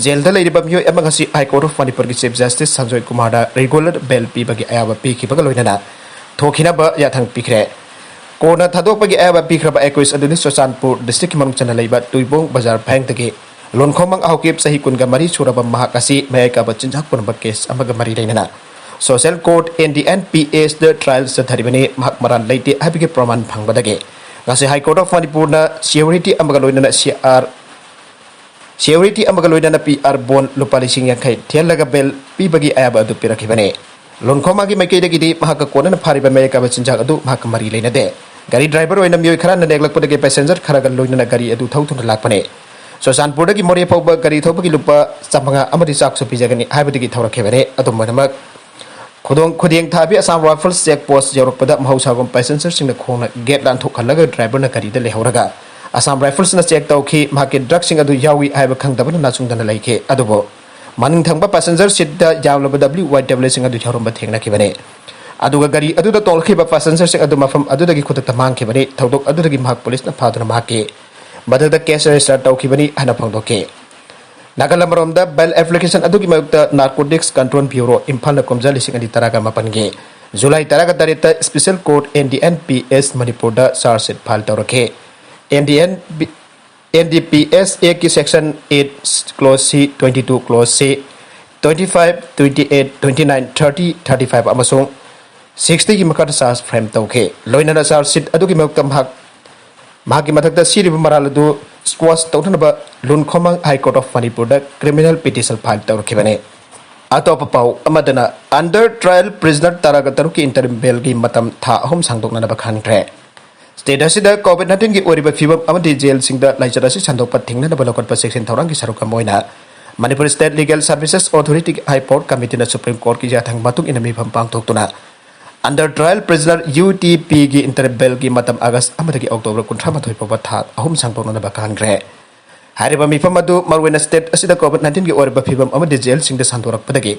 ꯖꯦꯜꯗ ꯂꯩꯔꯤꯕ ꯃꯤꯑꯣꯏ ꯑꯃ ꯉꯁꯤ High Court of ꯃꯅꯤꯄꯨꯔꯒꯤ Chief Justice Sanjoy ꯀꯨꯃꯥꯔꯗ regular bail ꯄꯤꯕꯒꯤ ꯑꯌꯥꯕ ꯄꯤꯈꯤꯕꯒ ꯂꯣꯏꯅꯅ ꯊꯣꯛꯈꯤꯅꯕ ꯌꯥꯊꯪ ꯄꯤꯈ꯭ꯔꯦ꯫ ꯀꯣꯔꯠꯅ ꯊꯥꯗꯣꯛꯄꯒꯤ ꯑꯌꯥꯕ ꯄꯤꯈ꯭ꯔꯕ accused ꯑꯗꯨꯗꯤ ꯆꯨꯔꯆꯥꯟꯄꯨꯔ district ꯀꯤ ꯃꯅꯨꯡ ꯆꯟꯅ ꯂꯩꯕ ꯇꯨꯏꯕꯣꯡ ꯕꯖꯥꯔ ꯐꯥꯌꯦꯡꯗꯒꯤ ꯂꯣꯟꯈꯣꯃꯥꯡ ꯍꯥꯎꯀꯤꯞ, ꯆꯍꯤ ꯀꯨꯟꯒ ꯃꯔꯤ ꯁꯨꯔꯕ ꯃꯍꯥꯛ ꯑꯁꯤ ꯃꯌꯥꯏ ꯀꯥꯕ ꯆꯤꯟꯖꯥꯛ ꯄꯨꯔꯝꯕ case ꯑꯃꯒ ꯃꯔꯤ ꯂꯩꯅꯅ social court N D N P S ꯗ trial ꯆꯠꯊꯔꯤꯕꯅꯤ꯫ ꯃꯍꯥꯛ ꯃꯔꯥꯜ ꯂꯩꯇꯦ ꯍꯥꯏꯕꯒꯤ ꯄ꯭ꯔꯃꯥꯟ ꯐꯪꯕꯗꯒꯤ ꯉꯁꯤ High Court of ꯃꯅꯤꯄꯨꯔꯅ surety ꯑꯃꯒ ꯂꯣꯏꯅꯅ C R, surety ꯑꯃꯒ ꯂꯣꯏꯅꯅ P R bond ꯂꯨꯄꯥ ꯂꯤꯁꯤꯡ ꯌꯥꯡꯈꯩ ꯊꯤꯍꯜꯂꯒ bail ꯄꯤꯕꯒꯤ ꯑꯌꯥꯕ ꯑꯗꯨ ꯄꯤꯔꯛꯈꯤꯕꯅꯤ꯫ ꯂꯣꯟꯈꯣꯃꯥꯒꯤ ꯃꯥꯏꯀꯩꯗꯒꯤꯗꯤ ꯃꯍꯥꯛꯀ ꯀꯣꯟꯅꯅ ꯐꯥꯔꯤꯕ ꯃꯌꯥꯏ ꯀꯥꯕ ꯆꯤꯟꯖꯥꯛ ꯑꯗꯨ ꯃꯍꯥꯛꯀ ꯃꯔꯤ ꯂꯩꯅꯗꯦ꯫ ꯒꯥꯔꯤ driver ꯑꯣꯏꯅ ꯃꯤꯑꯣꯏ ꯈꯔꯅ ꯅꯦꯛꯂꯛꯄꯗꯒꯤ passenger ꯈꯔꯒ ꯂꯣꯏꯅꯅ ꯒꯥꯔꯤ ꯑꯗꯨ ꯊꯧꯗꯨꯅ ꯂꯥꯛꯄꯅꯤ꯫ ꯆꯨꯔꯆꯥꯟꯄꯨꯔꯗꯒꯤ ꯃꯣꯔꯦ ꯐꯥꯎꯕ ꯒꯥꯔꯤ ꯊꯧꯕꯒꯤ ꯂꯨꯄꯥ ꯆꯥꯃꯉꯥ ꯑꯃꯗꯤ ꯆꯥꯛꯁꯨ ꯄꯤꯖꯒꯅꯤ ꯍꯥꯏꯕꯗꯒꯤ ꯊꯧꯔꯛꯈꯤꯕꯅꯤ꯫ ꯑꯗꯨꯝ ꯑꯣꯏꯅꯃꯛ, ꯈꯨꯗꯣꯡ-, ꯈꯨꯗꯦꯡ ꯊꯥꯕꯤ Assam Rifles check post ꯌꯧꯔꯛꯄꯗ ꯃꯍꯧꯁꯥꯒꯨꯝ passenger ꯁꯤꯡꯅ ꯈꯣꯡꯅ gate ꯂꯥꯟꯊꯣꯛꯍꯜꯂꯒ driver ꯅ ꯒꯥꯔꯤꯗ ꯂꯩꯍꯧꯔꯒ Assam Rifles ꯅ check ꯇꯧꯈꯤ꯫ ꯃꯍꯥꯛꯀꯤ drug ꯁꯤꯡ ꯑꯗꯨ ꯌꯥꯎꯏ ꯍꯥꯏꯕ ꯈꯪꯗꯕꯅ ꯅꯥꯆꯨꯡꯗꯅ ꯂꯩꯈꯤ꯫ ꯑꯗꯨꯕꯨ ꯃꯅꯤꯡ ꯊꯪꯕ passenger seat ꯇ ꯌꯥꯝꯂꯕ W Y tablet ꯁꯤꯡ ꯑꯗꯨ ꯌꯥꯎꯔꯝꯕ ꯊꯦꯡꯅꯈꯤꯕꯅꯤ꯫ ꯑꯗꯨꯒ ꯒꯥꯔꯤ ꯑꯗꯨꯗ ꯇꯣꯡꯂꯛꯈꯤꯕ passenger ꯁꯤꯡ ꯑꯗꯨ ꯃꯐꯝ ꯑꯗꯨꯗꯒꯤ ꯈꯨꯗꯛꯇ ꯃꯥꯡꯈꯤꯕꯅꯤ꯫ ꯊꯧꯗꯣꯛ ꯑꯗꯨꯗꯒꯤ ꯃꯍꯥꯛ ꯄꯨꯂꯤꯁꯅ ꯐꯥꯗꯨꯅ ꯃꯍꯥꯛꯀꯤ ꯃꯊꯛꯇ case register ꯇꯧꯈꯤꯕꯅꯤ ꯍꯥꯏꯅ ꯐꯣꯡꯗꯣꯛꯈꯤ꯫ ꯅꯥꯀꯜ ꯑꯃꯔꯣꯝꯗ, ꯕꯦꯜ ꯑꯦꯄ꯭ꯂꯤꯀꯦꯁꯟ ꯑꯗꯨꯒꯤ ꯃꯥꯌꯣꯛꯇ ꯅꯥꯔꯀꯣꯇꯤꯛꯁ ꯀꯟꯇ꯭ꯔꯣꯜ ꯕ꯭ꯌꯨꯔꯣ ꯏꯝꯐꯥꯜꯅ ꯀꯨꯝꯖꯥ ꯂꯤꯁꯤꯡ ꯑꯅꯤ ꯇꯔꯥꯒ ꯃꯥꯄꯟꯒꯤ ꯖꯨꯂꯥꯏ ꯇꯔꯥꯒ ꯇꯔꯦꯠꯇ special court, N D N P S, ꯃꯅꯤꯄꯨꯔꯗ ꯆꯥꯔꯖ ꯁꯤꯠ ꯐꯥꯏꯜ ꯇꯧꯔꯛꯈꯤ꯫ N D N B, N D P S ꯑꯦꯛꯀꯤ section eight, clause C, twenty two, clause C, twenty five, twenty eight, twenty nine, thirty, thirty five ꯑꯃꯁꯨꯡ sixtyꯒꯤ ꯃꯈꯥꯗ charge frame ꯇꯧꯈꯤ꯫ ꯂꯣꯏꯅꯅ charge ꯁꯤꯠ ꯑꯗꯨꯒꯤ ꯃꯥꯌꯣꯛꯇ ꯃꯍꯥꯛ, ꯃꯍꯥꯛꯀꯤ ꯃꯊꯛꯇ ꯁꯤꯔꯤꯕ ꯃꯔꯥꯜ ꯑꯗꯨ ꯁ꯭ꯀ꯭ꯋꯥꯁ ꯇꯧꯅꯅꯕ ꯂꯨꯟꯈꯣꯃꯥꯡ ꯍꯥꯏ ꯀꯣꯔꯠ ꯑꯣꯐ ꯃꯅꯤꯄꯨꯔꯗ ꯀ꯭ꯔꯤꯃꯤꯅꯦꯜ ꯄꯤꯇꯤꯁꯟ ꯐꯥꯏꯜ ꯇꯧꯔꯛꯈꯤꯕꯅꯤ꯫ ꯑꯇꯣꯞꯄ ꯄꯥꯎ ꯑꯃꯗꯅ, ꯑꯟꯗꯔ ꯇ꯭ꯔꯥꯌꯦꯜ ꯄ꯭ꯔꯤꯖꯅꯔ ꯇꯔꯥꯒ ꯇꯔꯨꯛꯀꯤ ꯏꯟꯇꯔꯤꯝ ꯕꯦꯜꯒꯤ ꯃꯇꯝ ꯊꯥ ꯑꯍꯨꯝ ꯁꯥꯡꯗꯣꯛꯅꯅꯕ ꯈꯪꯈ꯭ꯔꯦ꯫ ꯁ꯭ꯇꯦꯠ ꯑꯁꯤꯗ ꯀꯣꯚꯤꯗ ꯅꯥꯏꯟꯇꯤꯟꯒꯤ ꯑꯣꯏꯔꯤꯕ ꯐꯤꯕꯝ ꯑꯃꯗꯤ ꯖꯦꯜꯁꯤꯡꯗ ꯂꯥꯏꯆꯠ ꯑꯁꯤ ꯁꯟꯗꯣꯛꯄ ꯊꯤꯡꯅꯅꯕ ꯂꯧꯈꯠꯄ ꯆꯦꯛꯁꯤꯟ ꯊꯧꯔꯥꯡꯒꯤ ꯁꯔꯨꯛ ꯑꯃ ꯑꯣꯏꯅ Manipur state legal services authority high power ꯀꯃꯤꯇꯤꯅ ꯁꯨꯄ꯭ꯔꯤꯝ ꯀꯣꯔꯠꯀꯤ ꯌꯥꯊꯪ ꯃꯇꯨꯡ ꯏꯟꯅ ꯃꯤꯐꯝ ꯄꯥꯡꯊꯣꯛꯇꯨꯅ under trial prisoner, U T ꯄꯤꯒꯤ ꯏꯟꯇꯔꯤꯝ ꯕꯦꯜꯒꯤ ꯃꯇꯝ ꯑꯥꯒꯁ ꯑꯃꯗꯒꯤ ꯑꯣꯛꯇꯣꯕꯔ ꯀꯨꯟꯊ꯭ꯔꯥ ꯃꯥꯊꯣꯏ ꯐꯥꯎꯕ ꯊꯥ ꯑꯍꯨꯝ ꯁꯥꯡꯗꯣꯛꯅꯅꯕ ꯈꯪꯈ꯭ꯔꯦ꯫ ꯍꯥꯏꯔꯤꯕ ꯃꯤꯐꯝ ꯑꯗꯨ ꯃꯔꯨꯑꯣꯏꯅ ꯁ꯭ꯇꯦꯠ ꯑꯁꯤꯗ ꯀꯣꯚꯤꯗ ꯅꯥꯏꯟꯇꯤꯟꯒꯤ ꯑꯣꯏꯔꯤꯕ ꯐꯤꯕꯝ ꯑꯃꯗꯤ ꯖꯦꯜꯁꯤꯡꯗ ꯁꯟꯗꯣꯔꯛꯄꯗꯒꯤ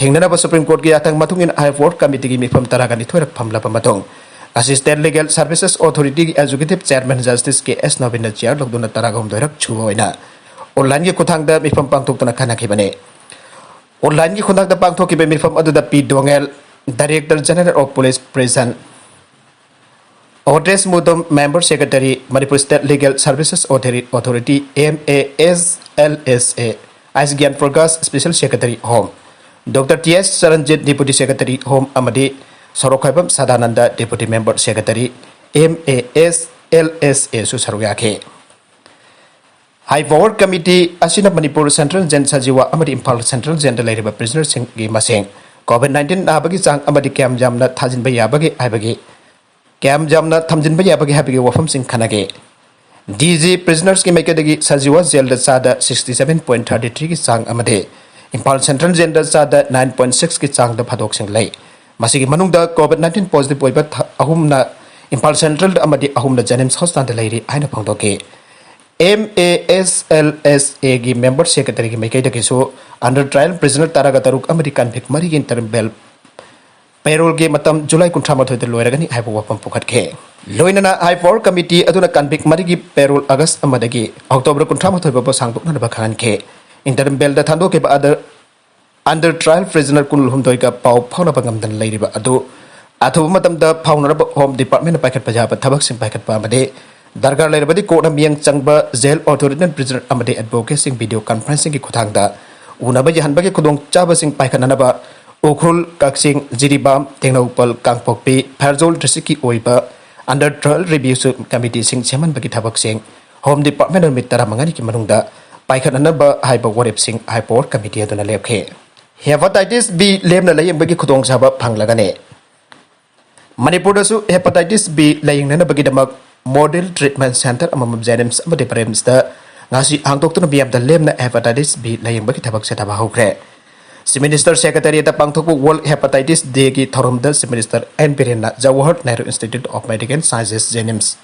ꯊꯦꯡꯅꯅꯕ ꯁꯨꯄ꯭ꯔꯤꯝ ꯀꯣꯔꯠꯀꯤ ꯌꯥꯊꯪ ꯃꯇꯨꯡ ꯏꯟꯅ ꯍꯥꯏ ꯀꯣꯔꯠ ꯀꯃꯤꯇꯤꯒꯤ ꯃꯤꯐꯝ ꯇꯔꯥꯒ ꯅꯤꯊꯣꯏꯔꯛ ꯐꯝꯂꯕ ꯃꯇꯨꯡ, ꯉꯁꯤ ꯁ꯭ꯇꯦꯠ ꯂꯤꯒꯦꯜ ꯁꯔꯚꯤꯁꯦꯁ ꯑꯣꯊꯣꯔꯤꯇꯤꯒꯤ executive chairman justice K S ꯅꯕꯤꯟꯅ ꯆꯤꯌꯥꯔ ꯂꯧꯗꯨꯅ ꯇꯔꯥꯒ ꯍꯨꯝꯗꯣꯏꯔꯛ ꯁꯨꯕ ꯑꯣꯏꯅ ꯑꯣꯟꯂꯥꯏꯟꯒꯤ ꯈꯨꯠꯊꯥꯡꯗ ꯃꯤꯐꯝ ꯄꯥꯡꯊꯣꯛꯇꯨꯅ ꯈꯟꯅꯈꯤꯕꯅꯤ꯫ ꯑꯣꯟꯂꯥꯏꯟꯒꯤ ꯈꯨꯠꯊꯥꯡꯗ ꯄꯥꯡꯊꯣꯛꯈꯤꯕ ꯃꯤꯐꯝ ꯑꯗꯨꯗ ꯄꯤ ꯗꯣꯉꯦꯜ, Director General of Police Prison, ꯑꯣꯗ꯭ꯔꯦꯁ ꯃꯨꯗꯝ, Member Secretary, Manipur State Legal Services Authority, M A S L S A, I S Gyan Prakash, Special Secretary Home, doctor T S Charanjit, Deputy Secretary Home, ꯑꯃꯗꯤ ꯁꯣꯔꯣꯛꯈꯥꯏꯕꯝ Sadananda, Deputy Member Secretary, M A S L S A ꯁꯨ ꯁꯔꯨꯛ ꯌꯥꯈꯤ꯫ ꯍꯥꯏ power committee ꯑꯁꯤꯅ Manipur central gel Sajiwa ꯑꯃꯗꯤ Imphal central ꯖꯦꯜꯗ ꯂꯩꯔꯤꯕ ꯄ꯭ꯔꯤꯖꯅꯔꯁꯤꯡꯒꯤ ꯃꯁꯤꯡ, COVID nineteen ꯅꯥꯕꯒꯤ ꯆꯥꯡ ꯑꯃꯗꯤ ꯀꯌꯥꯝ ꯌꯥꯝꯅ ꯊꯥꯖꯤꯟꯕ ꯌꯥꯕꯒꯦ ꯍꯥꯏꯕꯒꯤ, ꯀꯌꯥꯝ ꯌꯥꯝꯅ ꯊꯝꯖꯤꯟꯕ ꯌꯥꯕꯒꯦ ꯍꯥꯏꯕꯒꯤ ꯋꯥꯐꯝꯁꯤꯡ ꯈꯟꯅꯈꯤ꯫ ꯗꯤ ꯖꯤ ꯄ꯭ꯔꯤꯖꯅꯔꯁꯀꯤ ꯃꯥꯏꯀꯩꯗꯒꯤ ꯁꯖꯤꯋꯥ ꯖꯦꯜꯗ ꯆꯥꯗ sixty seven point thirty threeꯒꯤ ꯆꯥꯡ ꯑꯃꯗꯤ ꯏꯝꯐꯥꯜ ꯁꯦꯟꯇ꯭ꯔꯦꯜ ꯖꯦꯜꯗ ꯆꯥꯗ nine point sixꯀꯤ ꯆꯥꯡꯗ ꯐꯥꯗꯣꯛꯁꯤꯡ ꯂꯩ꯫ ꯃꯁꯤꯒꯤ ꯃꯅꯨꯡꯗ ꯀꯣꯚꯤꯗ ꯅꯥꯏꯟꯇꯤꯟ ꯄꯣꯖꯤꯇꯤꯚ ꯑꯣꯏꯕ ꯊ-, ꯑꯍꯨꯝꯅ ꯏꯝꯐꯥꯜ ꯁꯦꯟꯇ꯭ꯔꯦꯜꯗ ꯑꯃꯗꯤ ꯑꯍꯨꯝꯅ ꯖꯦꯅꯤꯝꯁ ꯍꯣꯁꯄꯤꯇꯥꯜꯗ ꯂꯩꯔꯤ ꯍꯥꯏꯅ ꯐꯣꯡꯗꯣꯛꯈꯤ꯫ M A S L S Aꯒꯤ ꯃꯦꯝꯕꯔ ꯁꯦꯀ꯭ꯔꯦꯇꯔꯤꯒꯤ ꯃꯥꯏꯀꯩꯗꯒꯤꯁꯨ ꯑꯟꯗꯔ ꯇ꯭ꯔꯥꯌꯦꯜ ꯄ꯭ꯔꯤꯖꯅꯔ ꯇꯔꯥꯒ ꯇꯔꯨꯛ ꯑꯃꯗꯤ ꯀꯟꯚꯤꯛ ꯃꯔꯤꯒꯤ ꯏꯟꯇꯔꯤꯝ ꯕꯦꯜ ꯄꯦꯔꯣꯜꯒꯤ ꯃꯇꯝ ꯖꯨꯂꯥꯏ ꯀꯨꯟꯊ꯭ꯔꯥ ꯃꯥꯊꯣꯏꯗ ꯂꯣꯏꯔꯒꯅꯤ ꯍꯥꯏꯕ ꯋꯥꯐꯝ ꯄꯨꯈꯠꯈꯤ꯫ ꯂꯣꯏꯅꯅ ꯍꯥꯏ ꯄꯋꯔ ꯀꯃꯤꯇꯤ ꯑꯗꯨꯅ ꯀꯟꯚꯤꯛ ꯃꯔꯤꯒꯤ ꯄꯦꯔꯣꯜ ꯑꯥꯒꯁ ꯑꯃꯗꯒꯤ ꯑꯣꯛꯇꯣꯕꯔ ꯀꯨꯟꯊ꯭ꯔꯥ ꯃꯥꯊꯣꯏ ꯐꯥꯎꯕ ꯁꯥꯡꯗꯣꯛꯅꯅꯕ ꯈꯪꯍꯟꯈꯤ꯫ Interim bailꯗ ꯊꯥꯗꯣꯛꯈꯤꯕ under under trial prisoner ꯀꯨꯟꯍꯨꯝꯗꯣꯏꯒ ꯄꯥꯎ ꯐꯥꯎꯅꯕ ꯉꯝꯗꯅ ꯂꯩꯔꯤꯕ ꯑꯗꯨ ꯑꯊꯨꯕ ꯃꯇꯝꯗ ꯐꯥꯎꯅꯅꯕ Home Departmentꯅ ꯄꯥꯏꯈꯠꯄ ꯌꯥꯕ ꯊꯕꯛꯁꯤꯡ ꯄꯥꯏꯈꯠꯄ ꯑꯃꯗꯤ ꯗꯔꯀꯥꯔ ꯂꯩꯔꯕꯗꯤ courtꯅ ꯃꯤꯠꯌꯦꯡ ꯆꯪꯕ jail authorityꯅ prisoner ꯑꯃꯗꯤ advocateꯁꯤꯡ video conferencingꯒꯤ ꯈꯨꯠꯊꯥꯡꯗ ꯎꯅꯕ ꯌꯥꯍꯟꯕꯒꯤ ꯈꯨꯗꯣꯡꯆꯥꯕꯁꯤꯡ ꯄꯥꯏꯈꯠꯅꯅꯕ ꯎꯈ꯭ꯔꯨꯜ, ꯀꯛꯆꯤꯡ, ꯖꯤꯔꯤꯕꯥꯝ, ꯇꯦꯡꯅꯧꯄꯜ, ꯀꯥꯡꯄꯣꯛꯄꯤ, ꯐꯦꯔꯖꯣꯜ districtꯀꯤ ꯑꯣꯏꯕ under trial review committeeꯁꯤꯡ ꯁꯦꯝꯍꯟꯕꯒꯤ ꯊꯕꯛꯁꯤꯡ Home Departmentꯅ ꯅꯨꯃꯤꯠ ꯇꯔꯥꯃꯉꯥꯅꯤꯒꯤ ꯃꯅꯨꯡꯗ ꯄꯥꯏꯈꯠꯅꯅꯕ ꯍꯥꯏꯕ ꯋꯥꯔꯦꯞꯁꯤꯡ High Power Committee ꯑꯗꯨꯅ ꯂꯦꯞꯈꯤ꯫ Hepatitis B ꯂꯦꯝꯅ ꯂꯥꯌꯦꯡꯕꯒꯤ ꯈꯨꯗꯣꯡꯆꯥꯕ ꯐꯪꯂꯒꯅꯤ꯫ ꯃꯅꯤꯄꯨꯔꯗꯁꯨ Hepatitis B ꯂꯥꯌꯦꯡꯅꯅꯕꯒꯤꯗꯃꯛ model treatment centre ꯑꯃꯃꯝ JNIMS ꯑꯃꯗꯤ PRIMSꯇ ꯉꯁꯤ ꯍꯥꯡꯗꯣꯛꯇꯨꯅ ꯃꯤꯌꯥꯝꯗ ꯂꯦꯝꯅ Hepatitis B ꯂꯥꯌꯦꯡꯕꯒꯤ ꯊꯕꯛ ꯆꯠꯊꯕ ꯍꯧꯈ꯭ꯔꯦ꯫ Chief Minister Secretariatꯇ ꯄꯥꯡꯊꯣꯛꯄ World Hepatitis Dayꯒꯤ ꯊꯧꯔꯝꯗ Chief Minister N ꯕꯤꯔꯦꯟꯅ Jawahar Nehru Institute of Medical Sciences, JNIMS,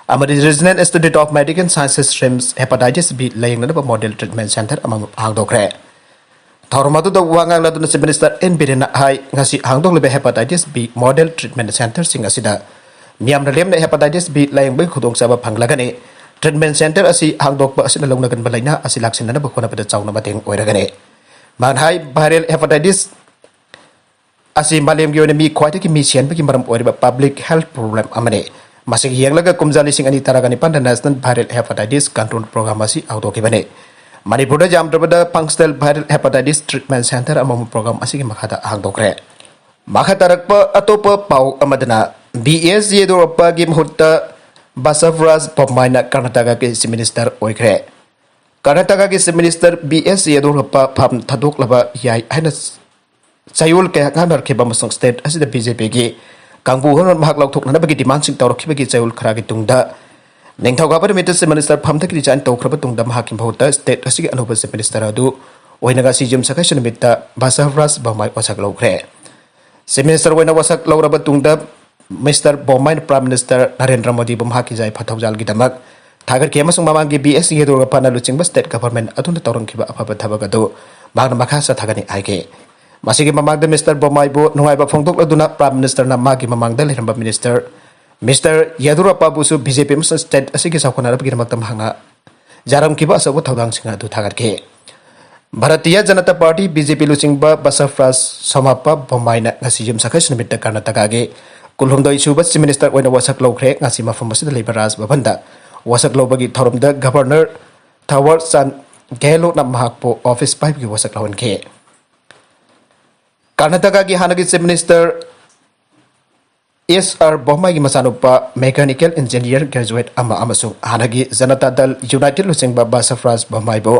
ꯑꯃꯗꯤ Regional Institute of Medical Sciences, RIMS, Hepatitis B ꯂꯥꯌꯦꯡꯅꯅꯕ model treatment centre ꯑꯃꯃꯝ ꯍꯥꯡꯗꯣꯛꯈ꯭ꯔꯦ꯫ ꯊꯧꯔꯝ ꯑꯗꯨꯗ ꯋꯥ ꯉꯥꯡꯂꯗꯨꯅ Chief Minister N ꯕꯤꯔꯦꯟꯅ ꯍꯥꯏ, ꯉꯁꯤ ꯍꯥꯡꯗꯣꯛꯂꯤꯕ Hepatitis B model treatment centreꯁꯤꯡ ꯑꯁꯤꯗ ꯃꯤꯌꯥꯝꯅ ꯂꯦꯝꯅ Hepatitis B ꯂꯥꯌꯦꯡꯕꯒꯤ ꯈꯨꯗꯣꯡꯆꯥꯕ ꯐꯪꯂꯒꯅꯤ꯫ Treatment centre ꯑꯁꯤ ꯍꯥꯡꯗꯣꯛꯄ ꯑꯁꯤꯅ ꯂꯧꯅꯒꯟꯕ ꯂꯥꯏꯅꯥ ꯑꯁꯤ ꯂꯥꯛꯁꯤꯟꯅꯅꯕ ꯍꯣꯠꯅꯕꯗ ꯆꯥꯎꯅ ꯃꯇꯦꯡ ꯑꯣꯏꯔꯒꯅꯤ꯫ ꯃꯍꯥꯛꯅ ꯍꯥꯏ, viral hepatitis ꯑꯁꯤ ꯃꯥꯂꯦꯝꯒꯤ ꯑꯣꯏꯅ ꯃꯤ ꯈ꯭ꯋꯥꯏꯗꯒꯤ ꯃꯤ ꯁꯤꯍꯟꯕꯒꯤ ꯃꯔꯝ ꯑꯣꯏꯔꯤꯕ public health problem ꯑꯃꯅꯤ꯫ ꯃꯁꯤꯒꯤ ꯌꯦꯡꯂꯒ ꯀꯨꯝꯖꯥ ꯂꯤꯁꯤꯡ ꯑꯅꯤ ꯇꯔꯥꯒ ꯅꯤꯄꯥꯟꯗ National Viral Hepatitis Control Program ꯑꯁꯤ ꯍꯧꯗꯣꯛꯈꯤꯕꯅꯤ꯫ ꯃꯅꯤꯄꯨꯔꯗ ꯌꯥꯝꯗ꯭ꯔꯕꯗ functional viral hepatitis treatment centre ꯑꯃꯃꯝ program ꯑꯁꯤꯒꯤ ꯃꯈꯥꯗ ꯍꯥꯡꯗꯣꯛꯈ꯭ꯔꯦ꯫ ꯃꯈꯥ ꯇꯥꯔꯛꯄ ꯑꯇꯣꯞꯄ ꯄꯥꯎ ꯑꯃꯗꯅ, ꯕꯤ ꯑꯦꯁ ꯌꯦꯗꯨꯔꯞꯄꯥꯒꯤ ꯃꯍꯨꯠꯇ ꯕꯁꯕꯔꯥꯖ ꯕꯣꯝꯃꯥꯏꯅ ꯀꯔꯅꯥꯇꯀꯥꯒꯤ Chief Minister ꯑꯣꯏꯈ꯭ꯔꯦ꯫ ꯀꯔꯅꯥꯇꯀꯥꯒꯤ Chief Minister ꯕꯤ ꯑꯦꯁ ꯌꯦꯗꯨꯔꯞꯄꯥ ꯐꯝ ꯊꯥꯗꯣꯛꯂꯕ ꯌꯥꯏ ꯍꯥꯏꯅ ꯆꯌꯣꯜ ꯀꯌꯥ ꯉꯥꯡꯅꯔꯛꯈꯤꯕ ꯑꯃꯁꯨꯡ state ꯑꯁꯤꯗ ꯕꯤ ꯖꯦ ꯄꯤꯒꯤ ꯀꯥꯡꯕꯨ ꯑꯃꯅ ꯃꯍꯥꯛ ꯂꯧꯊꯣꯛꯅꯅꯕꯒꯤ demandꯁꯤꯡ ꯇꯧꯔꯛꯈꯤꯕꯒꯤ ꯆꯌꯣꯜ ꯈꯔꯒꯤ ꯇꯨꯡꯗ, ꯅꯤꯡꯊꯧꯀꯥꯕ ꯅꯨꯃꯤꯠꯇ Chief Minister ꯐꯝꯗꯒꯤ resign ꯇꯧꯈ꯭ꯔꯕ ꯇꯨꯡꯗ, ꯃꯍꯥꯛꯀꯤ ꯃꯍꯨꯠꯇ state ꯑꯁꯤꯒꯤ ꯑꯅꯧꯕ Chief Minister ꯑꯗꯨ ꯑꯣꯏꯅ ꯉꯁꯤ ꯌꯨꯝꯁꯀꯩꯁ ꯅꯨꯃꯤꯠꯇ ꯕꯁꯕꯔꯥꯖ ꯕꯣꯝꯃꯥꯏ ꯋꯥꯁꯛ ꯂꯧꯈ꯭ꯔꯦ꯫ Chief Minister ꯑꯣꯏꯅ ꯋꯥꯁꯛ ꯂꯧꯔꯕ ꯇꯨꯡꯗ, Mister ꯕꯣꯝꯃꯥꯏꯅ Prime Minister ꯅꯔꯦꯟꯗ꯭ꯔ ꯃꯣꯗꯤꯕꯨ ꯃꯍꯥꯛꯀꯤ ꯌꯥꯏꯐ ꯊꯧꯖꯥꯜꯒꯤꯗꯃꯛ ꯊꯥꯒꯠꯈꯤ ꯑꯃꯁꯨꯡ ꯃꯃꯥꯡꯒꯤ ꯕꯤ ꯑꯦꯁ ꯌꯦꯗꯨꯔꯞꯄꯥꯅ ꯂꯨꯆꯤꯡꯕ state government ꯑꯗꯨꯅ ꯇꯧꯔꯝꯈꯤꯕ ꯑꯐꯕ ꯊꯕꯛ ꯑꯗꯨ ꯃꯍꯥꯛꯅ ꯃꯈꯥ ꯆꯠꯊꯒꯅꯤ ꯍꯥꯏꯈꯤ꯫ ꯃꯁꯤꯒꯤ ꯃꯃꯥꯡꯗ Mister ꯕꯣꯝꯃꯥꯏꯕꯨ ꯅꯨꯡꯉꯥꯏꯕ ꯐꯣꯡꯗꯣꯛꯂꯗꯨꯅ Prime Ministerꯅ ꯃꯥꯒꯤ ꯃꯃꯥꯡꯗ ꯂꯩꯔꯝꯕ Minister Mister ꯌꯦꯗꯨꯔꯞꯄꯥꯕꯨꯁꯨ ꯕꯤ ꯖꯦ ꯄꯤ ꯑꯃꯁꯨꯡ state ꯑꯁꯤꯒꯤ ꯆꯥꯎꯈꯠꯅꯅꯕꯒꯤꯗꯃꯛꯇ ꯃꯍꯥꯛꯅ ꯌꯥꯔꯝꯈꯤꯕ ꯑꯆꯧꯕ ꯊꯧꯗꯥꯡꯁꯤꯡ ꯑꯗꯨ ꯊꯥꯒꯠꯈꯤ꯫ Bharatiya Janata party, B J ꯄꯤ, ꯂꯨꯆꯤꯡꯕ ꯕꯁꯕꯔꯥꯖ ꯁꯣꯃꯥꯄ ꯕꯣꯝꯃꯥꯏꯅ ꯉꯁꯤ ꯌꯨꯝꯁꯥꯀꯩꯁ ꯅꯨꯃꯤꯠꯇ ꯀꯔꯅꯥꯇꯀꯥꯒꯤ ꯀꯨꯟꯍꯨꯝꯗꯣꯏ ꯁꯨꯕ ꯆꯤꯐ ꯃꯤꯅꯤꯁꯇꯔ ꯑꯣꯏꯅ ꯋꯥꯁꯛ ꯂꯧꯈ꯭ꯔꯦ꯫ ꯉꯁꯤ ꯃꯐꯝ ꯑꯁꯤꯗ ꯂꯩꯕ ꯔꯥꯖ ꯚꯕꯟꯗ ꯋꯥꯁꯛ ꯂꯧꯕꯒꯤ ꯊꯧꯔꯝꯗ ꯒꯚꯔꯅꯔ ꯊꯥꯋꯔ ꯆꯥꯟꯗ ꯒꯦꯍꯂꯣꯠꯅ ꯃꯍꯥꯛꯄꯨ ꯑꯣꯐꯤꯁ ꯄꯥꯏꯕꯒꯤ ꯋꯥꯁꯛ ꯂꯧꯍꯟꯈꯤ꯫ ꯀꯔꯅꯥꯇꯀꯥꯒꯤ ꯍꯥꯟꯅꯒꯤ ꯆꯤꯐ ꯃꯤꯅꯤꯁꯇꯔ ꯑꯦꯁ ꯑꯥꯔ ꯕꯣꯝꯃꯥꯏꯒꯤ ꯃꯆꯥꯅꯨꯄꯥ ꯃꯦꯀꯥꯅꯤꯀꯦꯜ ꯏꯟꯖꯤꯅꯤꯌꯔ ꯒ꯭ꯔꯦꯖꯨꯋꯦꯠ ꯑꯃ ꯑꯃꯁꯨꯡ ꯍꯥꯟꯅꯒꯤ ꯖꯅꯇꯥ ꯗꯜ ꯌꯨꯅꯥꯏꯇꯦꯗ ꯂꯨꯆꯤꯡꯕ ꯕꯁꯕꯔꯥꯖ ꯕꯣꯝꯃꯥꯏꯕꯨ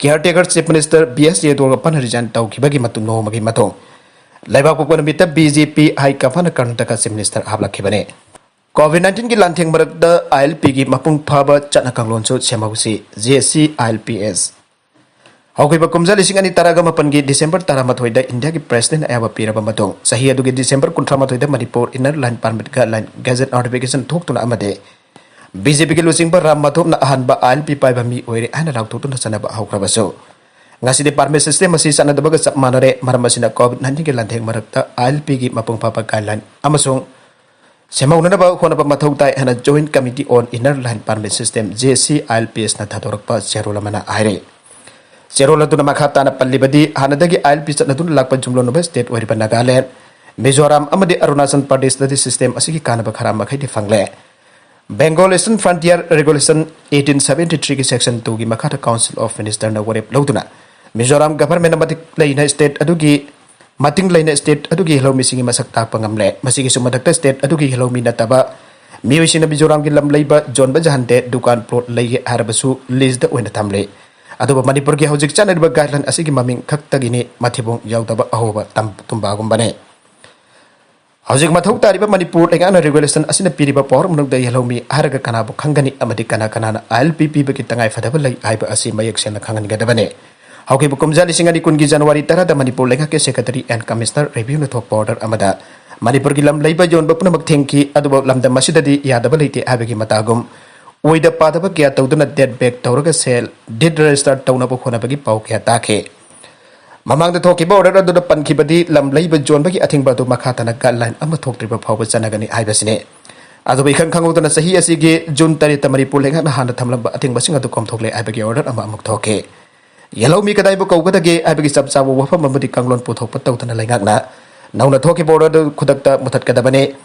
ꯀꯤꯌꯥꯔꯇꯦꯀꯔ ꯆꯤꯐ ꯃꯤꯅꯤꯁꯇꯔ ꯕꯤ ꯑꯦꯁ ꯌꯦꯗꯤꯌꯨꯔꯞꯄꯅ ꯔꯤꯖꯥꯏꯟ ꯇꯧꯈꯤꯕꯒꯤ ꯃꯇꯨꯡ ꯅꯣꯡꯃꯒꯤ ꯃꯇꯨꯡ ꯂꯩꯕꯥꯛ ꯄꯣꯛꯄ ꯅꯨꯃꯤꯠꯇ ꯕꯤ ꯖꯦ ꯄꯤ ꯍꯥꯏ ꯀꯃꯥꯟꯗꯅ ꯀꯔꯅꯥꯇꯀꯥ ꯆꯤꯐ ꯃꯤꯅꯤꯁꯇꯔ ꯍꯥꯞꯂꯛꯈꯤꯕꯅꯤ꯫ ꯀꯣꯚꯤꯗ ꯅꯥꯏꯟꯇꯤꯟꯒꯤ ꯂꯥꯟꯊꯦꯡ ꯃꯔꯛꯇ ꯑꯥꯏ ꯑꯦꯜ ꯄꯤꯒꯤ ꯃꯄꯨꯡ ꯐꯥꯕ ꯆꯠꯅ ꯀꯥꯡꯂꯣꯟꯁꯨ ꯁꯦꯝꯍꯧꯁꯤ, J C I L P S. ꯍꯧꯈꯤꯕ ꯀꯨꯝꯖꯥ ꯂꯤꯁꯤꯡ ꯑꯅꯤ ꯇꯔꯥꯒ ꯃꯥꯄꯟꯒꯤ ꯗꯤꯁꯦꯝꯕꯔ ꯇꯔꯥꯃꯥꯊꯣꯏꯗ ꯏꯟꯗꯤꯌꯥꯒꯤ ꯄ꯭ꯔꯦꯁꯤꯗꯦꯟꯠ ꯑꯌꯥꯕ ꯄꯤꯔꯕ ꯃꯇꯨꯡ, ꯆꯍꯤ ꯑꯗꯨꯒꯤ ꯗꯤꯁꯦꯝꯕꯔ ꯀꯨꯟꯊ꯭ꯔꯥꯃꯥꯊꯣꯏꯗ Manipur inner line permit guideline gazette notification ꯊꯣꯛꯇꯨꯅ ꯑꯃꯗꯤ ꯕꯤ ꯖꯦ ꯄꯤꯒꯤ ꯂꯨꯆꯤꯡꯕ ꯔꯥꯝ ꯃꯥꯙꯣꯞꯅ ꯑꯍꯥꯟꯕ ꯑꯥꯏ ꯑꯦꯜ ꯄꯤ ꯄꯥꯏꯕ ꯃꯤ ꯑꯣꯏꯔꯦ ꯍꯥꯏꯅ ꯂꯥꯎꯊꯣꯛꯇꯨꯅ ꯆꯠꯅꯕ ꯍꯧꯈ꯭ꯔꯕꯁꯨ, ꯉꯁꯤꯗꯤ ꯄꯥꯔꯃꯤꯠ ꯁꯤꯁꯇꯦꯝ ꯑꯁꯤ ꯆꯠꯅꯗꯕꯒ ꯆꯞ ꯃꯥꯟꯅꯔꯦ꯫ ꯃꯔꯝ ꯑꯁꯤꯅ ꯀꯣꯚꯤꯗ ꯅꯥꯏꯟꯇꯤꯟꯒꯤ ꯂꯥꯟꯊꯦꯡ ꯃꯔꯛꯇ ꯑꯥꯏ ꯑꯦꯜ ꯄꯤꯒꯤ ꯃꯄꯨꯡ ꯐꯥꯕ ꯒꯥꯏꯗꯂꯥꯏꯟ ꯑꯃꯁꯨꯡ ꯁꯦꯝꯍꯧꯅꯅꯕ ꯍꯣꯠꯅꯕ ꯃꯊꯧ ꯇꯥꯏ ꯍꯥꯏꯅ Joint Committee on Inner Line Permit System, J C I L P S ꯅ ꯊꯥꯗꯣꯔꯛꯄ ꯆꯦꯔꯣꯜ ꯑꯃꯅ ꯍꯥꯏꯔꯤ꯫ ꯆꯦꯔꯣꯜ ꯑꯗꯨꯅ ꯃꯈꯥ ꯇꯥꯅ ꯄꯜꯂꯤꯕꯗꯤ, ꯍꯥꯟꯅꯗꯒꯤ ꯑꯥꯏ ꯑꯦꯜ ꯄꯤ ꯆꯠꯅꯗꯨꯅ ꯂꯥꯛꯄ ꯌꯨꯝꯂꯣꯟꯅꯕ ꯁ꯭ꯇꯦꯠ ꯑꯣꯏꯔꯤꯕ ꯅꯥꯒꯥꯂꯦꯟꯗ, ꯃꯤꯖꯣꯔꯥꯝ ꯑꯃꯗꯤ ꯑꯔꯨꯅꯥꯆꯜ ꯄ꯭ꯔꯗꯦꯁꯇꯗꯤ ꯁꯤꯁꯇꯦꯝ ꯑꯁꯤꯒꯤ ꯀꯥꯟꯅꯕ ꯈꯔ ꯃꯈꯩꯗꯤ ꯐꯪꯂꯦ꯫ Bengal Eastern Frontier Regulation eighteen seventy three ꯒꯤ Section two ꯒꯤ ꯃꯈꯥꯗ Council of Minister ꯅ ꯋꯥꯔꯦꯞ ꯂꯧꯗꯨꯅ ꯃꯤꯖꯣꯔꯥꯝ ꯒꯚꯔꯟꯃꯦꯟꯠꯅ ꯃꯇꯤꯛ ꯂꯩꯅ ꯁ꯭ꯇꯦꯠ ꯑꯗꯨꯒꯤ, ꯃꯇꯤꯡ ꯂꯩꯅ ꯁ꯭ꯇꯦꯠ ꯑꯗꯨꯒꯤ ꯍꯤꯂꯧꯃꯤꯁꯤꯡꯒꯤ ꯃꯁꯛ ꯇꯥꯛꯄ ꯉꯝꯂꯦ꯫ ꯃꯁꯤꯒꯤꯁꯨ ꯃꯊꯛꯇ, ꯁ꯭ꯇꯦꯠ ꯑꯗꯨꯒꯤ ꯍꯤꯂꯧꯃꯤ ꯅꯠꯇꯕ ꯃꯤꯑꯣꯏꯁꯤꯡꯅ ꯃꯤꯖꯣꯔꯥꯝꯒꯤ ꯂꯝ ꯂꯩꯕ ꯖꯣꯟꯕ ꯌꯥꯍꯟꯗꯦ, ꯗꯨꯀꯥꯟ, ꯄ꯭ꯂꯣꯠ ꯂꯩꯒꯦ ꯍꯥꯏꯔꯕꯁꯨ ꯂꯤꯁꯇ ꯑꯣꯏꯅ ꯊꯝꯂꯤ꯫ ꯑꯗꯨꯕꯨ ꯃꯅꯤꯄꯨꯔꯒꯤ ꯍꯧꯖꯤꯛ ꯆꯠꯅꯔꯤꯕ ꯒꯥꯏꯗꯂꯥꯏꯟ ꯑꯁꯤꯒꯤ ꯃꯃꯤꯡ ꯈꯛꯇꯒꯤꯅꯤ, ꯃꯊꯤꯕꯣꯡ ꯌꯥꯎꯗꯕ ꯑꯍꯣꯕ ꯇꯝ-, ꯇꯨꯝꯕꯥꯒꯨꯝꯕꯅꯤ꯫ ꯍꯧꯖꯤꯛ ꯃꯊꯧ ꯇꯥꯔꯤꯕ ꯃꯅꯤꯄꯨꯔ ꯂꯩꯉꯥꯛꯅ ꯔꯤꯒꯨꯂꯦꯁꯟ ꯑꯁꯤꯅ ꯄꯤꯔꯤꯕ ꯄꯋꯥꯔ ꯃꯅꯨꯡꯗ ꯌꯦꯜꯍꯧꯃꯤ ꯍꯥꯏꯔꯒ ꯀꯅꯥꯕꯨ ꯈꯪꯒꯅꯤ ꯑꯃꯗꯤ ꯀꯅꯥ ꯀꯅꯥꯅ ꯑꯥꯏ ꯑꯦꯜ ꯄꯤ ꯄꯤꯕꯒꯤ ꯇꯉꯥꯏ ꯐꯗꯕ ꯂꯩ ꯍꯥꯏꯕ ꯑꯁꯤ ꯃꯌꯦꯛ ꯁꯦꯡꯅ ꯈꯪꯍꯟꯒꯗꯕꯅꯤ꯫ ꯍꯧꯈꯤꯕ ꯀꯨꯝꯖꯥ ꯂꯤꯁꯤꯡ ꯑꯅꯤ ꯀꯨꯟꯒꯤ ꯖꯅꯋꯥꯔꯤ ꯇꯔꯥꯗ ꯃꯅꯤꯄꯨꯔ ꯂꯩꯉꯥꯛꯀꯤ ꯁꯦꯀ꯭ꯔꯦꯇꯔꯤ ꯑꯦꯟ ꯀꯃꯤꯁꯅꯔ ꯔꯦꯚꯤꯌꯨꯅ ꯊꯣꯛꯄ ꯑꯣꯔꯗꯔ ꯑꯃꯗ ꯃꯅꯤꯄꯨꯔꯒꯤ ꯂꯝ ꯂꯩꯕ ꯌꯣꯟꯕ ꯄꯨꯝꯅꯃꯛ ꯊꯤꯡꯈꯤ꯫ ꯑꯗꯨꯕꯨ ꯂꯝꯗꯝ ꯑꯁꯤꯗꯗꯤ ꯌꯥꯗꯕ ꯂꯩꯇꯦ ꯍꯥꯏꯕꯒꯤ ꯃꯇꯥꯒꯨꯝ ꯑꯣꯏꯗ ꯄꯥꯗꯕ ꯀꯌꯥ ꯇꯧꯗꯨꯅ ꯗꯦꯠ ꯕꯦꯛ ꯇꯧꯔꯒ ꯁꯦꯜ ꯗꯤꯠ ꯔꯦꯖꯤꯁꯇꯔ ꯇꯧꯅꯕ ꯍꯣꯠꯅꯕꯒꯤ ꯄꯥꯎ ꯀꯌꯥ ꯇꯥꯈꯤ꯫ ꯃꯃꯥꯡꯗ ꯊꯣꯛꯈꯤꯕ ꯑꯣꯔꯗꯔ ꯑꯗꯨꯗ ꯄꯟꯈꯤꯕꯗꯤ ꯂꯝ ꯂꯩꯕ ꯌꯣꯟꯕꯒꯤ ꯑꯊꯤꯡꯕ ꯑꯗꯨ ꯃꯈꯥ ꯇꯥꯅ ꯒꯥꯏꯗꯂꯥꯏꯟ ꯑꯃ ꯊꯣꯛꯇ꯭ꯔꯤꯕ ꯐꯥꯎꯕ ꯆꯠꯅꯒꯅꯤ ꯍꯥꯏꯕꯁꯤꯅꯤ꯫ ꯑꯗꯨꯕꯨ ꯏꯈꯪ ꯈꯪꯍꯧꯗꯅ ꯆꯍꯤ ꯑꯁꯤꯒꯤ ꯖꯨꯟ ꯇꯔꯦꯠꯇ ꯃꯅꯤꯄꯨꯔ ꯂꯩꯉꯥꯛꯅ ꯍꯥꯟꯅ ꯊꯝꯂꯝꯕ ꯑꯊꯤꯡꯕꯁꯤꯡ ꯑꯗꯨ ꯀꯣꯝꯊꯣꯛꯂꯦ ꯍꯥꯏꯕꯒꯤ ꯑꯣꯔꯗꯔ ꯑꯃ ꯑꯃꯨꯛ ꯊꯣꯛꯈꯤ꯫ ꯌꯦꯜꯍꯧꯃꯤ ꯀꯗꯥꯏꯕꯨ ꯀꯧꯒꯗꯒꯦ ꯍꯥꯏꯕꯒꯤ ꯆꯞ ꯆꯥꯕ ꯋꯥꯐꯝ ꯑꯃꯗꯤ ꯀꯥꯡꯂꯣꯟ ꯄꯨꯊꯣꯛꯄ ꯇꯧꯗꯅ ꯂꯩꯉꯥꯛꯅ ꯅꯧꯅ ꯊꯣꯛꯈꯤꯕ order ꯑꯗꯨ ꯈꯨꯗꯛꯇ ꯃꯨꯊꯠꯀꯗꯕꯅꯤ꯫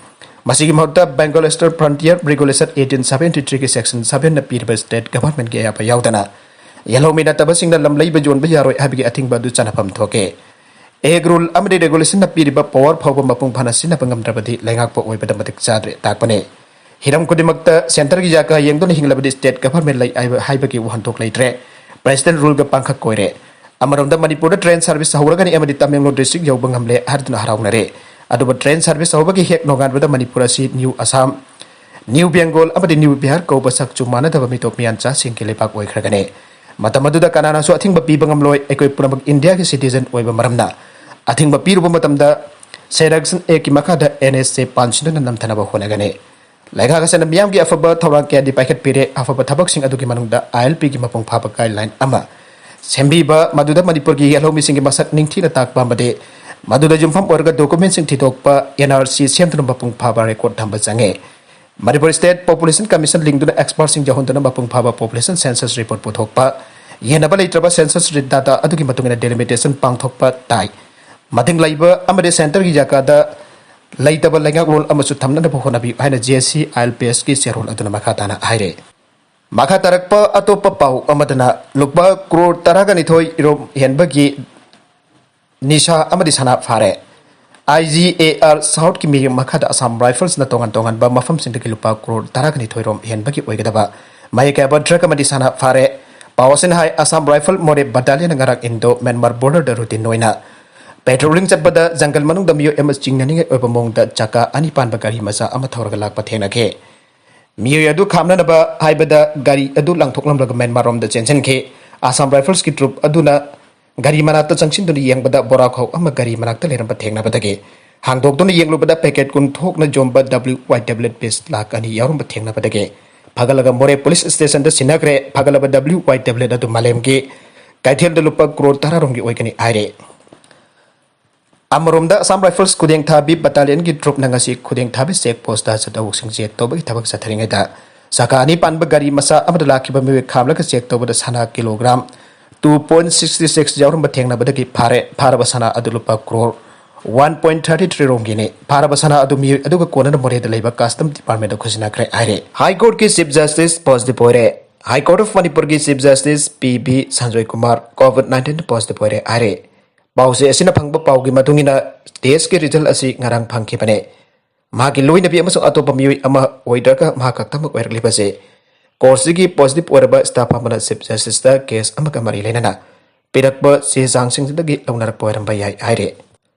ꯃꯁꯤꯒꯤ ꯃꯍꯨꯠꯇ Bengal Eastern Frontier Regulation eighteen seventy-three ꯒꯤ section seven ꯅ ꯄꯤꯔꯤꯕ state government ꯀꯤ ꯑꯌꯥꯕ ꯌꯥꯎꯗꯅ ꯌꯦꯜꯍꯧꯃꯤ ꯅꯠꯇꯕꯁꯤꯡꯅ ꯂꯝ ꯂꯩꯕ ꯌꯣꯟꯕ ꯌꯥꯔꯣꯏ ꯍꯥꯏꯕꯒꯤ ꯑꯊꯤꯡꯕ ꯑꯗꯨ ꯆꯟꯅꯐꯝ ꯊꯣꯛꯈꯤ꯫ Egg rule ꯑꯃꯗꯤ regulation ꯅ ꯄꯤꯔꯤꯕ power ꯐꯥꯎꯕ ꯃꯄꯨꯡ ꯐꯥꯅ ꯁꯤꯖꯤꯟꯅꯕ ꯉꯝꯗ꯭ꯔꯕꯗꯤ ꯂꯩꯉꯥꯛꯄ ꯑꯣꯏꯕꯗ ꯃꯇꯤꯛ ꯆꯥꯗ꯭ꯔꯦ ꯇꯥꯛꯄꯅꯤ꯫ ꯍꯤꯔꯝ ꯈꯨꯗꯤꯡꯃꯛꯇ centre ꯒꯤ ꯌꯥꯀꯥ ꯌꯦꯡꯗꯨꯅ ꯍꯤꯡꯂꯕꯗꯤ state government ꯂꯩ ꯍꯥꯏꯕ, ꯍꯥꯏꯕꯒꯤ ꯋꯥꯍꯟꯊꯣꯛ ꯂꯩꯇ꯭ꯔꯦ꯫ President rule ꯒ ꯄꯥꯡꯈꯛ ꯀꯣꯏꯔꯦ꯫ ꯑꯃꯔꯣꯝꯗ ꯃꯅꯤꯄꯨꯔꯗ train service ꯍꯧꯔꯒꯅꯤ ꯑꯃꯗꯤ ꯇꯃꯦꯡꯂꯣꯡ district ꯌꯧꯕ ꯉꯝꯂꯦ ꯍꯥꯏꯗꯨꯅ ꯍꯔꯥꯎꯅꯔꯦ꯫ ꯑꯗꯨꯕꯨ train service ꯍꯧꯕꯒꯤ ꯍꯦꯛ ꯅꯣꯡꯉꯥꯟꯕꯗ ꯃꯅꯤꯄꯨꯔ ꯑꯁꯤ New Assam, New Bengal ꯑꯃꯗꯤ New Bihar ꯀꯧꯕ ꯁꯛ ꯆꯨ ꯃꯥꯟꯅꯗꯕ ꯃꯤꯇꯣꯞ ꯃꯤꯌꯥꯟꯆꯥꯁꯤꯡꯒꯤ ꯂꯩꯕꯥꯛ ꯑꯣꯏꯈ꯭ꯔꯒꯅꯤ꯫ ꯃꯇꯝ ꯑꯗꯨꯗ ꯀꯅꯥꯅꯁꯨ ꯑꯊꯤꯡꯕ ꯄꯤꯕ ꯉꯝꯂꯣꯏ꯫ ꯑꯩꯈꯣꯏ ꯄꯨꯝꯅꯃꯛ ꯏꯟꯗꯤꯌꯥꯒꯤ citizen ꯑꯣꯏꯕ ꯃꯔꯝꯅ ꯑꯊꯤꯡꯕ ꯄꯤꯔꯨꯕ ꯃꯇꯝꯗ Section eight ꯀꯤ ꯃꯈꯥꯗ N S A ꯄꯥꯟꯁꯤꯟꯗꯨꯅ ꯅꯝꯊꯅꯕ ꯍꯣꯠꯅꯒꯅꯤ꯫ ꯂꯩꯉꯥꯛ ꯑꯁꯤꯅ ꯃꯤꯌꯥꯝꯒꯤ ꯑꯐꯕ ꯊꯧꯔꯥꯡ ꯀꯌꯥꯗꯤ ꯄꯥꯏꯈꯠꯄꯤꯔꯦ꯫ ꯑꯐꯕ ꯊꯕꯛꯁꯤꯡ ꯑꯗꯨꯒꯤ ꯃꯅꯨꯡꯗ I L P ꯒꯤ ꯃꯄꯨꯡ ꯐꯥꯕ guideline ꯑꯃ ꯁꯦꯝꯕꯤꯕ, ꯃꯗꯨꯗ ꯃꯅꯤꯄꯨꯔꯒꯤ ꯌꯦꯜꯍꯧꯃꯤꯁꯤꯡꯒꯤ ꯃꯁꯛ ꯅꯤꯡꯊꯤꯅ ꯇꯥꯛꯄ ꯑꯃꯗꯤ ꯃꯗꯨꯗ ꯌꯨꯝꯐꯝ ꯑꯣꯏꯔꯒ document ꯁꯤꯡ ꯊꯤꯗꯣꯛꯄ, N R C ꯁꯦꯝꯗꯨꯅ ꯃꯄꯨꯡ ꯐꯥꯕ record ꯊꯝꯕ ꯆꯪꯉꯤ꯫ Manipur State Population Commission ꯂꯤꯡꯗꯨꯅ expert ꯁꯤꯡ ꯌꯥꯎꯍꯟꯗꯨꯅ ꯃꯄꯨꯡ ꯐꯥꯕ population census report ꯄꯨꯊꯣꯛꯄ, ꯌꯦꯟꯅꯕ ꯂꯩꯇ꯭ꯔꯕ census data ꯑꯗꯨꯒꯤ ꯃꯇꯨꯡ ꯏꯟꯅ delimitation ꯄꯥꯡꯊꯣꯛꯄ ꯇꯥꯏ꯫ ꯃꯇꯤꯡ ꯂꯩꯕ ꯑꯃꯗꯤ centre ꯒꯤ ꯌꯥꯀꯥꯗ ꯂꯩꯇꯕ ꯂꯩꯉꯥꯛꯂꯣꯟ ꯑꯃꯁꯨ ꯊꯝꯅꯅꯕ ꯍꯣꯠꯅꯕꯤꯌꯨ ꯍꯥꯏꯅ J C I L P S ꯀꯤ ꯆꯦꯔꯣꯜ ꯑꯗꯨꯅ ꯃꯈꯥ ꯇꯥꯅ ꯍꯥꯏꯔꯦ꯫ ꯃꯈꯥ ꯇꯥꯔꯛꯄ ꯑꯇꯣꯞꯄ ꯄꯥꯎ ꯑꯃꯗꯅ ꯂꯨꯄꯥ ꯀ꯭ꯔꯣꯔ ꯇꯔꯥꯒ ꯅꯤꯊꯣꯏ ꯔꯣꯝ ꯍꯦꯟꯕꯒꯤ ꯅꯤꯁꯥ ꯑꯃꯗꯤ ꯁꯅꯥ ꯐꯥꯔꯦ꯫ I G A R South ꯀꯤ ꯃꯤꯔꯦꯞ ꯃꯈꯥꯗ Assam Rifles ꯅ ꯇꯣꯉꯥꯟ ꯇꯣꯉꯥꯟꯕ ꯃꯐꯝꯁꯤꯡꯗꯒꯤ ꯂꯨꯄꯥ ꯀ꯭ꯔꯣꯔ ꯇꯔꯥꯒ ꯅꯤꯊꯣꯏ ꯔꯣꯝ ꯍꯦꯟꯕꯒꯤ ꯑꯣꯏꯒꯗꯕ ꯃꯍꯤꯛ ꯀꯌꯥꯕ drug ꯑꯃꯗꯤ ꯁꯅꯥ ꯐꯥꯔꯦ꯫ ꯄꯥꯎ ꯑꯁꯤꯅ ꯍꯥꯏ, Assam Rifle Moreh Battalion ꯅ ꯉꯔꯥꯡ Indo Myanmar border ꯗ routine ꯑꯣꯏꯅ patrolling ꯆꯠꯄꯗ ꯖꯪꯒꯜ ꯃꯅꯨꯡꯗ ꯃꯤꯑꯣꯏ ꯑꯃ ꯆꯤꯡꯅꯅꯤꯡꯉꯥꯏ ꯑꯣꯏꯕ ꯃꯑꯣꯡꯗ ꯆꯀꯥ ꯑꯅꯤ ꯄꯥꯟꯕ ꯒꯥꯔꯤ ꯃꯆꯥ ꯑꯃ ꯊꯧꯔꯒ ꯂꯥꯛꯄ ꯊꯦꯡꯅꯈꯤ꯫ ꯃꯤꯑꯣꯏ ꯑꯗꯨ ꯈꯥꯝꯅꯅꯕ ꯍꯥꯏꯕꯗ ꯒꯥꯔꯤ ꯑꯗꯨ ꯂꯥꯡꯊꯣꯛꯂꯝꯂꯒ ꯃ꯭ꯌꯥꯟꯃꯥꯔ ꯔꯣꯝꯗ ꯆꯦꯟꯁꯤꯟꯈꯤ꯫ Assam Rifles ꯀꯤ troop ꯑꯗꯨꯅ ꯒꯥꯔꯤ ꯃꯅꯥꯛꯇ ꯆꯪꯁꯤꯟꯗꯨꯅ ꯌꯦꯡꯕꯗ ꯕꯣꯔꯥꯈꯥꯎ ꯑꯃ ꯒꯥꯔꯤ ꯃꯅꯥꯛꯇ ꯂꯩꯔꯝꯕ ꯊꯦꯡꯅꯕꯗꯒꯤ ꯍꯥꯡꯗꯣꯛꯇꯨꯅ ꯌꯦꯡꯂꯨꯕꯗ packet ꯀꯨꯟ ꯊꯣꯛꯅ ꯌꯣꯟꯕ W Y tablet piece ꯂꯥꯛ ꯑꯅꯤ ꯌꯥꯎꯔꯝꯕ ꯊꯦꯡꯅꯕꯗꯒꯤ ꯐꯒꯠꯂꯒ ꯃꯣꯔꯦ police station ꯗ ꯁꯤꯟꯅꯈ꯭ꯔꯦ꯫ ꯐꯒꯠꯂꯕ W Y tablet ꯑꯗꯨ ꯃꯥꯂꯦꯝꯒꯤ ꯀꯩꯊꯦꯜꯗ ꯂꯨꯄꯥ ꯀ꯭ꯔꯣꯔ ꯇꯔꯥ ꯔꯣꯝꯒꯤ ꯑꯣꯏꯒꯅꯤ ꯍꯥꯏꯔꯦ꯫ ꯑꯃꯔꯣꯝꯗ Assam Rifles ꯈꯨꯗꯦꯡ ꯊꯥꯕꯤ battalion ꯒꯤ troop ꯅ ꯉꯁꯤ ꯈꯨꯗꯦꯡ ꯊꯥꯕꯤ check post ꯇ ꯑꯆꯧ ꯑꯋꯣꯛꯁꯤꯡ check ꯇꯧꯕꯒꯤ ꯊꯕꯛ ꯆꯠꯊꯔꯤꯉꯩꯗ ꯆꯀꯥ ꯑꯅꯤ ꯄꯥꯟꯕ ꯒꯥꯔꯤ ꯃꯆꯥ ꯑꯃꯗ ꯂꯥꯛꯈꯤꯕ ꯃꯤꯑꯣꯏ ꯈꯥꯝꯂꯒ check ꯇꯧꯕꯗ ꯁꯅꯥ kilogram two point sixty six ꯌꯥꯎꯔꯝꯕ ꯊꯦꯡꯅꯕꯗꯒꯤ ꯐꯥꯔꯦ꯫ ꯐꯥꯔꯕ ꯁꯅꯥ ꯑꯗꯨ ꯂꯨꯄꯥ crore one point thirty three ꯔꯣꯝꯒꯤꯅꯤ꯫ ꯐꯥꯔꯕ ꯁꯅꯥ ꯑꯗꯨ ꯃꯤꯑꯣꯏ ꯑꯗꯨꯒ ꯀꯣꯟꯅꯅ ꯃꯣꯔꯦꯗ ꯂꯩꯕ ꯀꯁꯇꯝ ꯗꯤꯄꯥꯔꯠꯃꯦꯟꯗ ꯈꯨꯖꯤꯟꯅꯈ꯭ꯔꯦ ꯍꯥꯏꯔꯦ꯫ ꯍꯥꯏ ꯀꯣꯔꯠꯀꯤ ꯆꯤꯐ ꯖꯁꯇꯤꯁ positive ꯑꯣꯏꯔꯦ꯫ ꯍꯥꯏ ꯀꯣꯔꯠ ꯑꯣꯐ ꯃꯅꯤꯄꯨꯔꯒꯤ chief justice P B Sanjoy Kumar COVID nineteen positive ꯑꯣꯏꯔꯦ ꯍꯥꯏꯔꯦ꯫ ꯄꯥꯎꯆꯦ ꯑꯁꯤꯅ ꯐꯪꯕ ꯄꯥꯎꯒꯤ ꯃꯇꯨꯡ ꯏꯟꯅ ꯇꯦꯁꯀꯤ ꯔꯤꯖꯜ ꯑꯁꯤ ꯉꯔꯥꯡ ꯐꯪꯈꯤꯕꯅꯦ꯫ ꯃꯍꯥꯛꯀꯤ ꯂꯣꯏꯅꯕꯤ ꯑꯃꯁꯨꯡ ꯑꯇꯣꯞꯄ ꯃꯤꯑꯣꯏ ꯑꯃ ꯑꯣꯏꯗ꯭ꯔꯒ ꯃꯍꯥꯛ ꯈꯛꯇꯃꯛ ꯑꯣꯏꯔꯛꯂꯤꯕꯁꯦ ꯀꯣꯔꯠꯁꯤꯒꯤ positive ꯑꯣꯏꯔꯕ ꯁ꯭ꯇꯥꯐ ꯑꯃꯅ ꯆꯤꯐ ꯖꯁꯇꯤꯁꯇ ꯀꯦꯁ ꯑꯃꯒ ꯃꯔꯤ ꯂꯩꯅꯅ ꯄꯤꯔꯛꯄ ꯆꯦ ꯆꯥꯡꯁꯤꯡꯗꯒꯤ ꯂꯧꯅꯔꯛꯄ ꯑꯣꯏꯔꯝꯕ ꯌꯥꯏ ꯍꯥꯏꯔꯤ꯫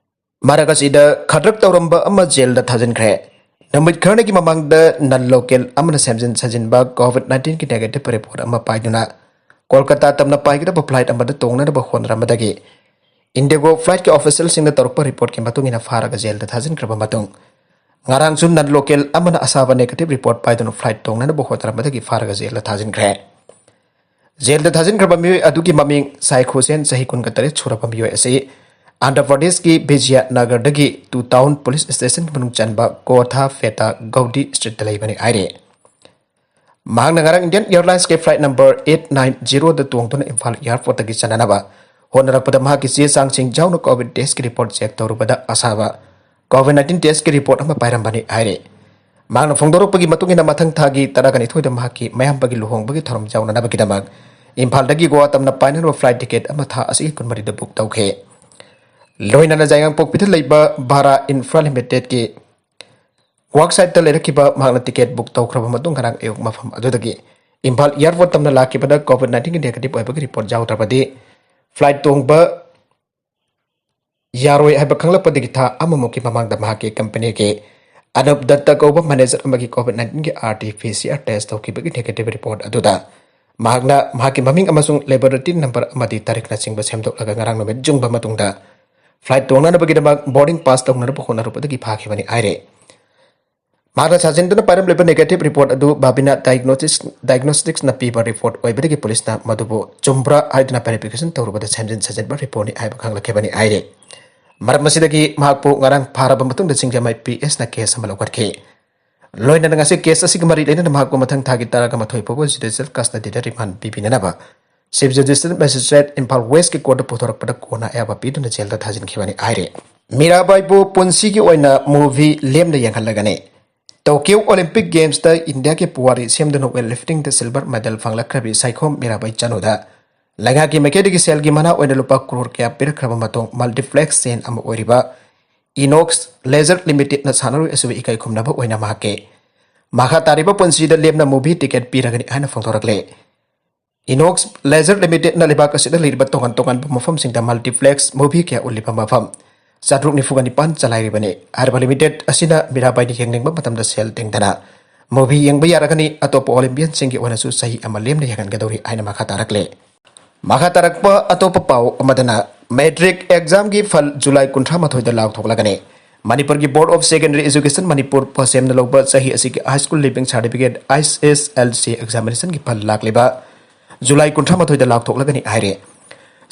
ꯃꯔꯛ ꯑꯁꯤꯗ ꯈꯗ꯭ꯔꯛ ꯇꯧꯔꯝꯕ ꯑꯃ ꯖꯦꯜꯗ ꯊꯥꯖꯤꯟꯈ꯭ꯔꯦ꯫ ꯅꯨꯃꯤꯠ ꯈꯔꯅꯤꯒꯤ ꯃꯃꯥꯡꯗ ꯅꯟ ꯂꯣꯀꯦꯜ ꯑꯃꯅ ꯁꯦꯝꯖꯤꯟ ꯁꯥꯖꯤꯟꯕ COVID nineteenꯒꯤ negative report ꯑꯃ ꯄꯥꯏꯗꯨꯅ ꯀꯣꯜꯀꯇꯥ ꯇꯝꯅ ꯄꯥꯏꯒꯗꯕ ꯐ꯭ꯂꯥꯏꯠ ꯑꯃꯗ ꯇꯣꯡꯅꯅꯕ ꯍꯣꯠꯅꯔꯝꯕꯗꯒꯤ ꯏꯟꯗꯤꯒꯣ ꯐ꯭ꯂꯥꯏꯠꯀꯤ ꯑꯣꯐꯤꯁꯤꯌꯦꯜꯁꯤꯡꯅ ꯇꯧꯔꯛꯄ ꯔꯤꯄꯣꯔꯠꯀꯤ ꯃꯇꯨꯡ ꯏꯟꯅ ꯐꯥꯔꯒ ꯖꯦꯜꯗ ꯊꯥꯖꯤꯟꯈ꯭ꯔꯕ ꯃꯇꯨꯡ, ꯉꯔꯥꯡꯁꯨ ꯅꯟ ꯂꯣꯀꯦꯜ ꯑꯃꯅ ꯑꯁꯥꯕ negative report ꯄꯥꯏꯗꯨꯅ ꯐ꯭ꯂꯥꯏꯠ ꯇꯣꯡꯅꯅꯕ ꯍꯣꯠꯅꯔꯝꯕꯗꯒꯤ ꯐꯥꯔꯒ ꯖꯦꯜꯗ ꯊꯥꯖꯤꯟꯈ꯭ꯔꯦ꯫ ꯖꯦꯜꯗ ꯊꯥꯖꯤꯟꯈ꯭ꯔꯕ ꯃꯤꯑꯣꯏ ꯑꯗꯨꯒꯤ ꯃꯃꯤꯡ ꯁꯥꯏꯈ ꯍꯨꯁꯦꯟ, ꯆꯍꯤ ꯀꯨꯟꯒ ꯇꯔꯦꯠ ꯁꯨꯔꯕ ꯃꯤꯑꯣꯏ ꯑꯁꯤ ꯑꯟꯙ꯭ꯔ ꯄ꯭ꯔꯗꯦꯁꯀꯤ ꯕꯤꯖꯌꯅꯒꯔꯗꯒꯤ ꯇꯨ ꯇꯥꯎꯟ ꯄꯨꯂꯤꯁ ꯁ꯭ꯇꯦꯁꯟꯒꯤ ꯃꯅꯨꯡ ꯆꯟꯕ ꯀꯣꯊꯥ ꯐꯦꯇꯥ ꯒꯧꯗꯤ ꯁ꯭ꯇ꯭ꯔꯤꯠꯇ ꯂꯩꯕꯅꯤ ꯍꯥꯏꯔꯤ꯫ ꯃꯍꯥꯛꯅ ꯉꯔꯥꯡ ꯏꯟꯗꯤꯌꯟ ꯑꯦꯌꯔꯂꯥꯏꯟꯁꯀꯤ ꯐ꯭ꯂꯥꯏꯠ ꯅꯝꯕꯔ eight nine zeroꯗ ꯇꯣꯡꯗꯨꯅ ꯏꯝꯐꯥꯜ ꯑꯦꯌꯔꯄꯣꯔꯠꯇꯒꯤ ꯆꯠꯅꯅꯕ ꯍꯣꯠꯅꯔꯛꯄꯗ ꯃꯍꯥꯛꯀꯤ ꯆꯦ ꯆꯥꯡꯁꯤꯡ ꯌꯥꯎꯅ ꯀꯣꯚꯤꯗ ꯇꯦꯁꯀꯤ ꯔꯤꯄꯣꯔꯠ ꯆꯦꯛ ꯇꯧꯔꯨꯕꯗ ꯑꯁꯥꯕ COVID nineteen ꯇꯦꯁꯀꯤ ꯔꯤꯄꯣꯔꯠ ꯑꯃ ꯄꯥꯏꯔꯝꯕꯅꯤ ꯍꯥꯏꯔꯤ꯫ ꯃꯍꯥꯛꯅ ꯐꯣꯡꯗꯣꯔꯛꯄꯒꯤ ꯃꯇꯨꯡ ꯏꯟꯅ ꯃꯊꯪ ꯊꯥꯒꯤ ꯇꯔꯥꯒ ꯅꯤꯊꯣꯏꯗ ꯃꯍꯥꯛꯀꯤ ꯃꯌꯥꯝꯕꯒꯤ ꯂꯨꯍꯣꯡꯕꯒꯤ ꯊꯧꯔꯝ ꯌꯥꯎꯅꯅꯕꯒꯤꯗꯃꯛ ꯏꯝꯐꯥꯜꯗꯒꯤ ꯒꯣꯋꯥ ꯇꯝꯅ ꯄꯥꯏꯅꯅꯕ ꯐ꯭ꯂꯥꯏꯠ ꯇꯤꯀꯦꯠ ꯑꯃ ꯊꯥ ꯑꯁꯤꯒꯤ ꯀꯨꯟꯃꯔꯤꯗ ꯕꯨꯛ ꯇꯧꯈꯤ꯫ ꯂꯣꯏꯅꯅ ꯖꯥꯏꯉꯥꯡꯄꯣꯛꯄꯤꯗ ꯂꯩꯕ ꯚꯥꯔꯥ ꯏꯟꯐ꯭ꯔꯥ ꯂꯤꯃꯤꯇꯦꯗꯀꯤ ꯋꯥꯔꯛ ꯁꯥꯏꯠꯇ ꯂꯩꯔꯛꯈꯤꯕ ꯃꯍꯥꯛꯅ ꯇꯤꯀꯦꯠ ꯕꯨꯛ ꯇꯧꯈ꯭ꯔꯕ ꯃꯇꯨꯡ ꯉꯔꯥꯡ ꯑꯌꯨꯛ ꯃꯐꯝ ꯑꯗꯨꯗꯒꯤ ꯏꯝꯐꯥꯜ ꯑꯦꯌꯔꯄꯣꯔꯠ ꯇꯝꯅ ꯂꯥꯛꯈꯤꯕꯗ COVID nineteenꯒꯤ negative ꯑꯣꯏꯕꯒꯤ ꯔꯤꯄꯣꯔꯠ ꯌꯥꯎꯗ꯭ꯔꯕꯗꯤ ꯐ꯭ꯂꯥꯏꯠ ꯇꯣꯡꯕ ꯌꯥꯔꯣꯏ ꯍꯥꯏꯕ ꯈꯪꯂꯛꯄꯗꯒꯤ ꯊꯥ ꯑꯃꯃꯨꯛꯀꯤ ꯃꯃꯥꯡꯗ ꯃꯍꯥꯛꯀꯤ ꯀꯝꯄꯅꯤꯒꯤ ꯑꯅꯨꯞ ꯗꯠꯇ ꯀꯧꯕ ꯃꯦꯅꯦꯖꯔ ꯑꯃꯒꯤ COVID nineteenꯒꯤ RT-PCR ꯇꯦꯁ ꯇꯧꯈꯤꯕꯒꯤ negative ꯔꯤꯄꯣꯔꯠ ꯑꯗꯨꯗ ꯃꯍꯥꯛꯅ ꯃꯍꯥꯛꯀꯤ ꯃꯃꯤꯡ ꯑꯃꯁꯨꯡ ꯂꯦꯕꯣꯔꯦꯇꯔꯤ ꯅꯝꯕꯔ ꯑꯃꯗꯤ ꯇꯥꯔꯤꯛꯅꯆꯤꯡꯕ ꯁꯦꯝꯗꯣꯛꯂꯒ ꯉꯔꯥꯡ ꯅꯨꯃꯤꯠ ꯌꯨꯡꯕ ꯃꯇꯨꯡꯗ ꯐ꯭ꯂꯥꯏꯠ ꯇꯣꯡꯅꯅꯕꯒꯤꯗꯃꯛ ꯕꯣꯔꯗꯤꯡ ꯄꯥꯁ ꯇꯧꯅꯅꯕ ꯍꯣꯠꯅꯔꯨꯕꯗꯒꯤ ꯐꯥꯈꯤꯕꯅꯤ ꯍꯥꯏꯔꯤ꯫ ꯃꯍꯥꯛꯅ ꯁꯥꯖꯤꯟꯗꯨꯅ ꯄꯥꯏꯔꯝꯂꯤꯕ negative ꯔꯤꯄꯣꯔꯠ ꯑꯗꯨ ꯕꯥꯕꯤꯅꯥ ꯗꯥꯏꯒꯅꯣꯁꯤꯁ, ꯗꯥꯏꯒꯅꯣꯁꯇꯤꯛꯁꯅ ꯄꯤꯕ ꯔꯤꯄꯣꯔꯠ ꯑꯣꯏꯕꯗꯒꯤ ꯄꯨꯂꯤꯁꯅ ꯃꯗꯨꯕꯨ ꯆꯨꯝꯕ꯭ꯔꯥ ꯍꯥꯏꯗꯨꯅ ꯚꯦꯔꯤꯐꯤꯀꯦꯁꯟ ꯇꯧꯔꯨꯕꯗ ꯁꯦꯝꯖꯤꯟ ꯁꯥꯖꯤꯟꯕ ꯔꯤꯄꯣꯔꯠꯅꯤ ꯍꯥꯏꯕ ꯈꯪꯂꯛꯈꯤꯕꯅꯤ ꯍꯥꯏꯔꯤ꯫ ꯃꯔꯝ ꯑꯁꯤꯗꯒꯤ ꯃꯍꯥꯛꯄꯨ ꯉꯔꯥꯡ ꯐꯥꯔꯕ ꯃꯇꯨꯡꯗ ꯁꯤꯡꯖꯃꯩ ꯄꯤ ꯑꯦꯁꯅ ꯀꯦꯁ ꯑꯃ ꯂꯧꯈꯠꯈꯤ꯫ ꯂꯣꯏꯅꯅ ꯉꯁꯤ ꯀꯦꯁ ꯑꯁꯤꯒ ꯃꯔꯤ ꯂꯩꯅꯅ ꯃꯍꯥꯛꯄꯨ ꯃꯊꯪ ꯊꯥꯒꯤ ꯇꯔꯥꯒ ꯃꯥꯊꯣꯏ ꯐꯥꯎꯕ ꯖꯨꯗꯤꯁꯤꯌꯦꯜ ꯀꯁꯇꯗꯤꯗ ꯔꯤꯃꯥꯟ ꯄꯤꯕꯤꯅꯅꯕ ꯆꯤꯐ ꯖꯁꯇꯤꯁꯅ ꯃꯦꯖꯤꯁꯇ꯭ꯔꯦꯠ ꯏꯝꯐꯥꯜ ꯋꯦꯁꯀꯤ ꯀꯣꯔꯠꯇ ꯄꯨꯊꯣꯔꯛꯄꯗ ꯀꯣꯟꯅ ꯑꯌꯥꯕ ꯄꯤꯗꯨꯅ ꯖꯦꯜꯗ ꯊꯥꯖꯤꯟꯈꯤꯕꯅꯤ ꯍꯥꯏꯔꯦ꯫ ꯃꯤꯔꯥꯕꯥꯏꯕꯨ ꯄꯨꯟꯁꯤꯒꯤ ꯑꯣꯏꯅ ꯃꯨꯚꯤ ꯂꯦꯝꯅ ꯌꯦꯡꯍꯜꯂꯒꯅꯤ꯫ ꯇꯣꯀ꯭ꯌꯣ ꯑꯣꯂꯤꯝꯄꯤꯛ ꯒꯦꯝꯁꯇ ꯏꯟꯗꯤꯌꯥꯒꯤ ꯄꯨꯋꯥꯔꯤ ꯁꯦꯝꯗꯨꯅ ꯋꯦꯠ ꯂꯤꯐꯇꯤꯡꯗ ꯁꯤꯜꯚꯔ ꯃꯦꯗꯜ ꯐꯪꯂꯛꯈ꯭ꯔꯕꯤ ꯁꯥꯏꯈꯣꯝ ꯃꯤꯔꯥꯕꯥꯏ ꯆꯅꯨꯗ ꯂꯩꯉꯥꯛꯀꯤ ꯃꯥꯏꯀꯩꯗꯒꯤ ꯁꯦꯜꯒꯤ ꯃꯅꯥ ꯑꯣꯏꯅ ꯂꯨꯄꯥ ꯀ꯭ꯔꯣꯔ ꯀꯌꯥ ꯄꯤꯔꯛꯈ꯭ꯔꯕ ꯃꯇꯨꯡ, ꯃꯜꯇꯤꯄ꯭ꯂꯦꯛꯁ ꯆꯦꯟ ꯑꯃ ꯑꯣꯏꯔꯤꯕ ꯏꯅꯣꯛꯁ ꯂꯦꯖꯔ ꯂꯤꯃꯤꯇꯦꯗꯅ ꯁꯥꯟꯅꯔꯣꯏ ꯑꯁꯤꯕꯨ ꯏꯀꯥꯏ ꯈꯨꯝꯅꯕ ꯑꯣꯏꯅ ꯃꯍꯥꯛꯀꯤ ꯃꯈꯥ ꯇꯥꯔꯤꯕ ꯄꯨꯟꯁꯤꯗ ꯂꯦꯝꯅ ꯃꯨꯚꯤ ꯇꯤꯀꯦꯠ ꯄꯤꯔꯒꯅꯤ ꯍꯥꯏꯅ ꯐꯣꯡꯗꯣꯔꯛꯂꯦ꯫ ꯏꯅꯣꯛꯁ ꯂꯦꯖꯔ ꯂꯤꯃꯤꯇꯦꯗꯅ ꯂꯩꯕꯥꯛ ꯑꯁꯤꯗ ꯂꯩꯔꯤꯕ ꯇꯣꯉꯥꯟ ꯇꯣꯉꯥꯟꯕ ꯃꯐꯝꯁꯤꯡꯗ ꯃꯜꯇꯤꯄ꯭ꯂꯦꯛꯁ ꯃꯨꯚꯤ ꯀꯌꯥ ꯎꯠꯂꯤꯕ ꯃꯐꯝ ꯆꯥꯇ꯭ꯔꯨꯛ ꯅꯤꯐꯨꯒ ꯅꯤꯄꯥꯟ ꯆꯂꯥꯏꯔꯤꯕꯅꯤ꯫ ꯍꯥꯏꯔꯤꯕ ꯂꯤꯃꯤꯇꯦꯗ ꯑꯁꯤꯅ ꯃꯤꯔꯥꯕꯥꯏꯅ ꯌꯦꯡꯅꯤꯡꯕ ꯃꯇꯝꯗ ꯁꯦꯜ ꯇꯤꯡꯗꯅ ꯃꯨꯚꯤ ꯌꯦꯡꯕ ꯌꯥꯔꯒꯅꯤ꯫ ꯑꯇꯣꯞꯄ ꯑꯣꯂꯤꯝꯄꯤꯌꯟꯁꯤꯡꯒꯤ ꯑꯣꯏꯅꯁꯨ ꯆꯍꯤ ꯑꯃ ꯂꯦꯝꯅ ꯌꯦꯡꯍꯟꯒꯗꯧꯔꯤ ꯍꯥꯏꯅ ꯃꯈꯥ ꯇꯥꯔꯛꯂꯦ꯫ ꯃꯈꯥ ꯇꯥꯔꯛꯄ ꯑꯇꯣꯞꯄ ꯄꯥꯎ ꯑꯃꯗꯅ, ꯃꯦꯇ꯭ꯔꯤꯛ ꯑꯦꯛꯖꯥꯝꯒꯤ ꯐꯜ ꯖꯨꯂꯥꯏ ꯀꯨꯟꯊ꯭ꯔꯥ ꯃꯥꯊꯣꯏꯗ ꯂꯥꯎꯊꯣꯛꯂꯒꯅꯤ꯫ ꯃꯅꯤꯄꯨꯔꯒꯤ board of secondary education Manipur ꯄꯁꯦꯝꯅ ꯂꯧꯕ ꯆꯍꯤ ꯑꯁꯤꯒꯤ high school leaving certificate, H S L C ꯑꯦꯛꯖꯥꯃꯤꯅꯦꯁꯟꯒꯤ ꯐꯜ ꯂꯥꯛꯂꯤꯕ ꯖꯨꯂꯥꯏ ꯀꯨꯟꯊ꯭ꯔꯥ ꯃꯥꯊꯣꯏꯗ ꯂꯥꯎꯊꯣꯛꯂꯒꯅꯤ ꯍꯥꯏꯔꯦ꯫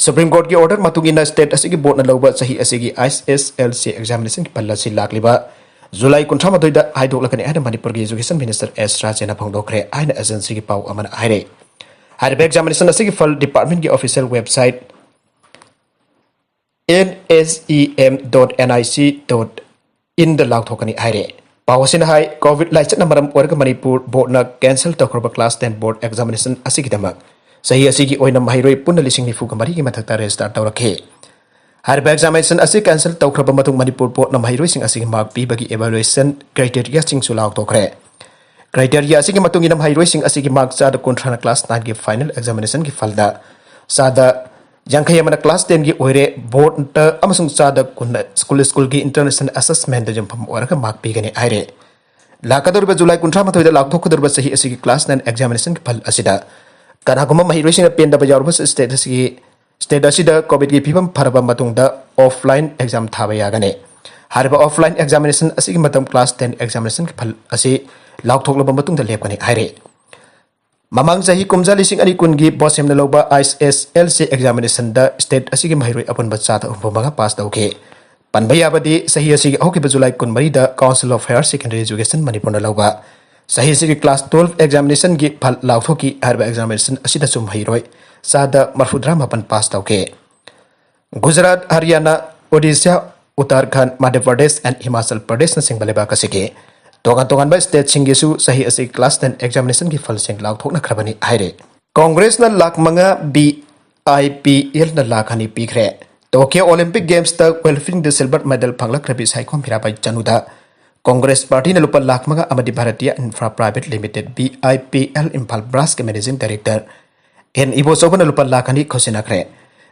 ꯁꯨꯄ꯭ꯔꯤꯝ ꯀꯣꯔꯠꯀꯤ ꯑꯣꯔꯗꯔ ꯃꯇꯨꯡ ꯏꯟꯅ ꯁ꯭ꯇꯦꯠ ꯑꯁꯤꯒꯤ ꯕꯣꯔꯗꯅ ꯂꯧꯕ ꯆꯍꯤ ꯑꯁꯤꯒꯤ ꯑꯥꯏꯁ ꯑꯦꯁ ꯑꯦꯜ ꯁꯤ ꯑꯦꯛꯖꯥꯃꯤꯅꯦꯁꯟꯒꯤ ꯐꯜ ꯑꯁꯤ ꯂꯥꯛꯂꯤꯕ ꯖꯨꯂꯥꯏ ꯀꯨꯟꯊ꯭ꯔꯥ ꯃꯥꯊꯣꯏꯗ ꯍꯥꯏꯗꯣꯛꯂꯒꯅꯤ ꯍꯥꯏꯅ ꯃꯅꯤꯄꯨꯔꯒꯤ ꯑꯦꯖꯨꯀꯦꯁꯟ ꯃꯤꯅꯤꯁꯇꯔ ꯑꯦꯁ ꯔꯥꯖꯦꯅ ꯐꯣꯡꯗꯣꯛꯈ꯭ꯔꯦ ꯍꯥꯏꯅ ꯑꯦꯖꯦꯟꯁꯤꯒꯤ ꯄꯥꯎ ꯑꯃꯅ ꯍꯥꯏꯔꯦ꯫ ꯍꯥꯏꯔꯤꯕ ꯑꯦꯛꯖꯥꯃꯤꯅꯦꯁꯟ ꯑꯁꯤꯒꯤ ꯐꯜ ꯗꯤꯄꯥꯔꯠꯃꯦꯟꯒꯤ official website N S E M dot N I C dot ꯏꯟꯗ ꯂꯥꯎꯊꯣꯛꯀꯅꯤ ꯍꯥꯏꯔꯦ꯫ ꯄꯥꯎ ꯑꯁꯤꯅ ꯍꯥꯏ, ꯀꯣꯚꯤꯗ ꯂꯥꯏꯆꯠꯅ ꯃꯔꯝ ꯑꯣꯏꯔꯒ ꯃꯅꯤꯄꯨꯔ ꯕꯣꯔꯗꯅ ꯀꯦꯟꯁꯦꯜ ꯇꯧꯈ꯭ꯔꯕ ꯀ꯭ꯂꯥꯁ ꯇꯦꯟ ꯕꯣꯔꯗ ꯑꯦꯛꯖꯥꯃꯤꯅꯦꯁꯟ ꯑꯁꯤꯒꯤꯗꯃꯛ ꯆꯍꯤ ꯑꯁꯤꯒꯤ ꯑꯣꯏꯅ ꯃꯍꯩꯔꯣꯏ ꯄꯨꯟꯅ ꯂꯤꯁꯤꯡ ꯅꯤꯐꯨꯒ ꯃꯔꯤꯒꯤ ꯃꯊꯛꯇ ꯔꯦꯖꯤꯁꯇꯥꯔ ꯇꯧꯔꯛꯈꯤ꯫ ꯍꯥꯏꯔꯤꯕ ꯑꯦꯛꯖꯥꯃꯤꯅꯦꯁꯟ ꯑꯁꯤ ꯀꯦꯟꯁꯦꯜ ꯇꯧꯈ꯭ꯔꯕ ꯃꯇꯨꯡ ꯃꯅꯤꯄꯨꯔ ꯕꯣꯔꯗꯅ ꯃꯍꯩꯔꯣꯏꯁꯤꯡ ꯑꯁꯤꯒꯤ ꯃꯥꯔꯛ ꯄꯤꯕꯒꯤ ꯏꯚꯥꯂꯨꯑꯦꯁꯟ ꯀ꯭ꯔꯥꯏꯇꯦꯔꯤꯌꯥꯁꯤꯡꯁꯨ ꯂꯥꯎꯊꯣꯛꯈ꯭ꯔꯦ꯫ ꯀ꯭ꯔꯥꯏꯇꯦꯔꯤꯌꯥ ꯑꯁꯤꯒꯤ ꯃꯇꯨꯡ ꯏꯟꯅ ꯃꯍꯩꯔꯣꯏꯁꯤꯡ ꯑꯁꯤꯒꯤ ꯃꯥꯔꯛ ꯆꯥꯗ ꯀꯨꯟꯊ꯭ꯔꯥꯅ ꯀ꯭ꯂꯥꯁ ꯅꯥꯏꯟꯒꯤ ꯐꯥꯏꯅꯦꯜ ꯑꯦꯛꯖꯥꯃꯤꯅꯦꯁꯟꯒꯤ ꯐꯜꯗ, ꯆꯥꯗ ꯌꯥꯡꯈꯩ ꯑꯃꯅ ꯀ꯭ꯂꯥꯁ ꯇꯦꯟꯒꯤ ꯑꯣꯏꯔꯦ ꯕꯣꯔꯗꯇ ꯑꯃꯁꯨꯡ ꯆꯥꯗ ꯀꯨꯟꯅ ꯁ꯭ꯀꯨꯜ ꯁ꯭ꯀꯨꯜꯒꯤ ꯏꯟꯇꯔꯅꯦꯁꯅꯦꯜ ꯑꯦꯁꯦꯁꯃꯦꯟꯗ ꯌꯨꯝꯐꯝ ꯑꯣꯏꯔꯒ ꯃꯥꯔꯛ ꯄꯤꯒꯅꯤ ꯍꯥꯏꯔꯦ꯫ ꯂꯥꯛꯀꯗꯧꯔꯤꯕ ꯖꯨꯂꯥꯏ ꯀꯨꯟꯊ꯭ꯔꯥ ꯃꯥꯊꯣꯏꯗ ꯂꯥꯎꯊꯣꯛꯀꯗꯧꯔꯤꯕ ꯆꯍꯤ ꯑꯁꯤꯒꯤ ꯀ꯭ꯂꯥꯁ ꯅꯥꯏꯟ ꯑꯦꯛꯖꯥꯃꯤꯅꯦꯁꯟꯒꯤ ꯐꯜ ꯑꯁꯤꯗ ꯀꯅꯥꯒꯨꯝꯕ ꯃꯍꯩꯔꯣꯏꯁꯤꯡꯅ ꯄꯦꯟꯗꯕ ꯌꯥꯎꯔꯕꯁꯨ ꯁ꯭ꯇꯦꯠ ꯑꯁꯤꯒꯤ, ꯁ꯭ꯇꯦꯠ ꯑꯁꯤꯗ ꯀꯣꯚꯤꯗꯀꯤ ꯐꯤꯕꯝ ꯐꯔꯕ ꯃꯇꯨꯡꯗ ꯑꯣꯐꯂꯥꯏꯟ ꯑꯦꯛꯖꯥꯝ ꯊꯥꯕ ꯌꯥꯒꯅꯤ꯫ ꯍꯥꯏꯔꯤꯕ ꯑꯣꯐꯂꯥꯏꯟ ꯑꯦꯛꯖꯥꯃꯤꯅꯦꯁꯟ ꯑꯁꯤꯒꯤ ꯃꯇꯝ ꯀ꯭ꯂꯥꯁ ꯇꯦꯟ ꯑꯦꯛꯖꯥꯃꯤꯅꯦꯁꯟꯒꯤ ꯐꯜ ꯑꯁꯤ ꯂꯥꯎꯊꯣꯛꯂꯕ ꯃꯇꯨꯡꯗ ꯂꯦꯞꯀꯅꯤ ꯍꯥꯏꯔꯤ꯫ ꯃꯃꯥꯡ ꯆꯍꯤ ꯀꯨꯝꯖꯥ ꯂꯤꯁꯤꯡ ꯑꯅꯤ ꯀꯨꯟꯒꯤ ꯕꯣꯁꯦꯝꯅ ꯂꯧꯕ ꯑꯥꯏꯁ ꯑꯦꯁ ꯑꯦꯜ ꯁꯤ ꯑꯦꯛꯖꯥꯃꯤꯅꯦꯁꯟꯗ ꯁ꯭ꯇꯦꯠ ꯑꯁꯤꯒꯤ ꯃꯍꯩꯔꯣꯏ ꯑꯄꯨꯟꯕ ꯆꯥꯗ ꯍꯨꯝꯐꯨ ꯃꯉꯥ ꯄꯥꯁ ꯇꯧꯈꯤ꯫ ꯄꯟꯕ ꯌꯥꯕꯗꯤ ꯆꯍꯤ ꯑꯁꯤꯒꯤ ꯍꯧꯈꯤꯕ ꯖꯨꯂꯥꯏ ꯀꯨꯟꯃꯔꯤꯗ council of higher secondary education ꯃꯅꯤꯄꯨꯔꯅ ꯂꯧꯕ ꯆꯍꯤ ꯑꯁꯤꯒꯤ class twelve examination ꯒꯤ ꯐꯜ ꯂꯥꯎꯊꯣꯛꯈꯤ꯫ ꯍꯥꯏꯔꯤꯕ examination ꯑꯁꯤꯗꯁꯨ ꯃꯍꯩꯔꯣꯏ ꯆꯥꯗ ꯃꯔꯐꯨꯇꯔꯥ ꯃꯥꯄꯟ pass ꯇꯧꯈꯤ꯫ ꯒꯨꯖꯔꯥꯠ, ꯍꯔꯤꯌꯥꯅꯥ, ꯑꯣꯗꯤꯁꯥ, ꯎꯠꯇꯔꯈꯟꯗ, ꯃꯙ꯭ꯌ ꯄ꯭ꯔꯗꯦꯁ and ꯍꯤꯃꯥꯆꯜ ꯄ꯭ꯔꯗꯦꯁꯅꯆꯤꯡꯕ ꯂꯩꯕꯥꯛ ꯑꯁꯤꯒꯤ ꯇꯣꯉꯥꯟ ꯇꯣꯉꯥꯟꯕ state ꯁꯤꯡꯒꯤꯁꯨ ꯆꯍꯤ ꯑꯁꯤ class ten examination ꯒꯤ ꯐꯜꯁꯤꯡ ꯂꯥꯎꯊꯣꯛꯅꯈ꯭ꯔꯕꯅꯤ ꯍꯥꯏꯔꯤ꯫ ꯀꯣꯡꯒ꯭ꯔꯦꯁꯅ ꯂꯥꯈ ꯃꯉꯥ, ꯕꯤ ꯑꯥꯏ ꯄꯤ ꯑꯦꯜꯅ ꯂꯥꯈ ꯑꯅꯤ ꯄꯤꯈ꯭ꯔꯦ꯫ Tokyo Olympic Games ꯇ weightlifting ꯗ silver medal ꯐꯪꯂꯛꯈ꯭ꯔꯕꯤ ꯁꯥꯏꯈꯣꯝ ꯍꯤꯔꯥꯕꯥꯏ ꯆꯅꯨꯗ ꯀꯣꯡꯒ꯭ꯔꯦꯁ ꯄꯥꯔꯇꯤꯅ ꯂꯨꯄꯥ ꯂꯥꯈ ꯃꯉꯥ ꯑꯃꯗꯤ Bharatiya Infra Private Limited, B I P L, Imphal branch ꯀꯤ managing director ꯑꯦꯟ ꯏꯕꯣꯆꯧꯕꯅ ꯂꯨꯄꯥ ꯂꯥꯈ ꯑꯅꯤ ꯈꯣꯠꯆꯤꯟꯅꯈ꯭ꯔꯦ꯫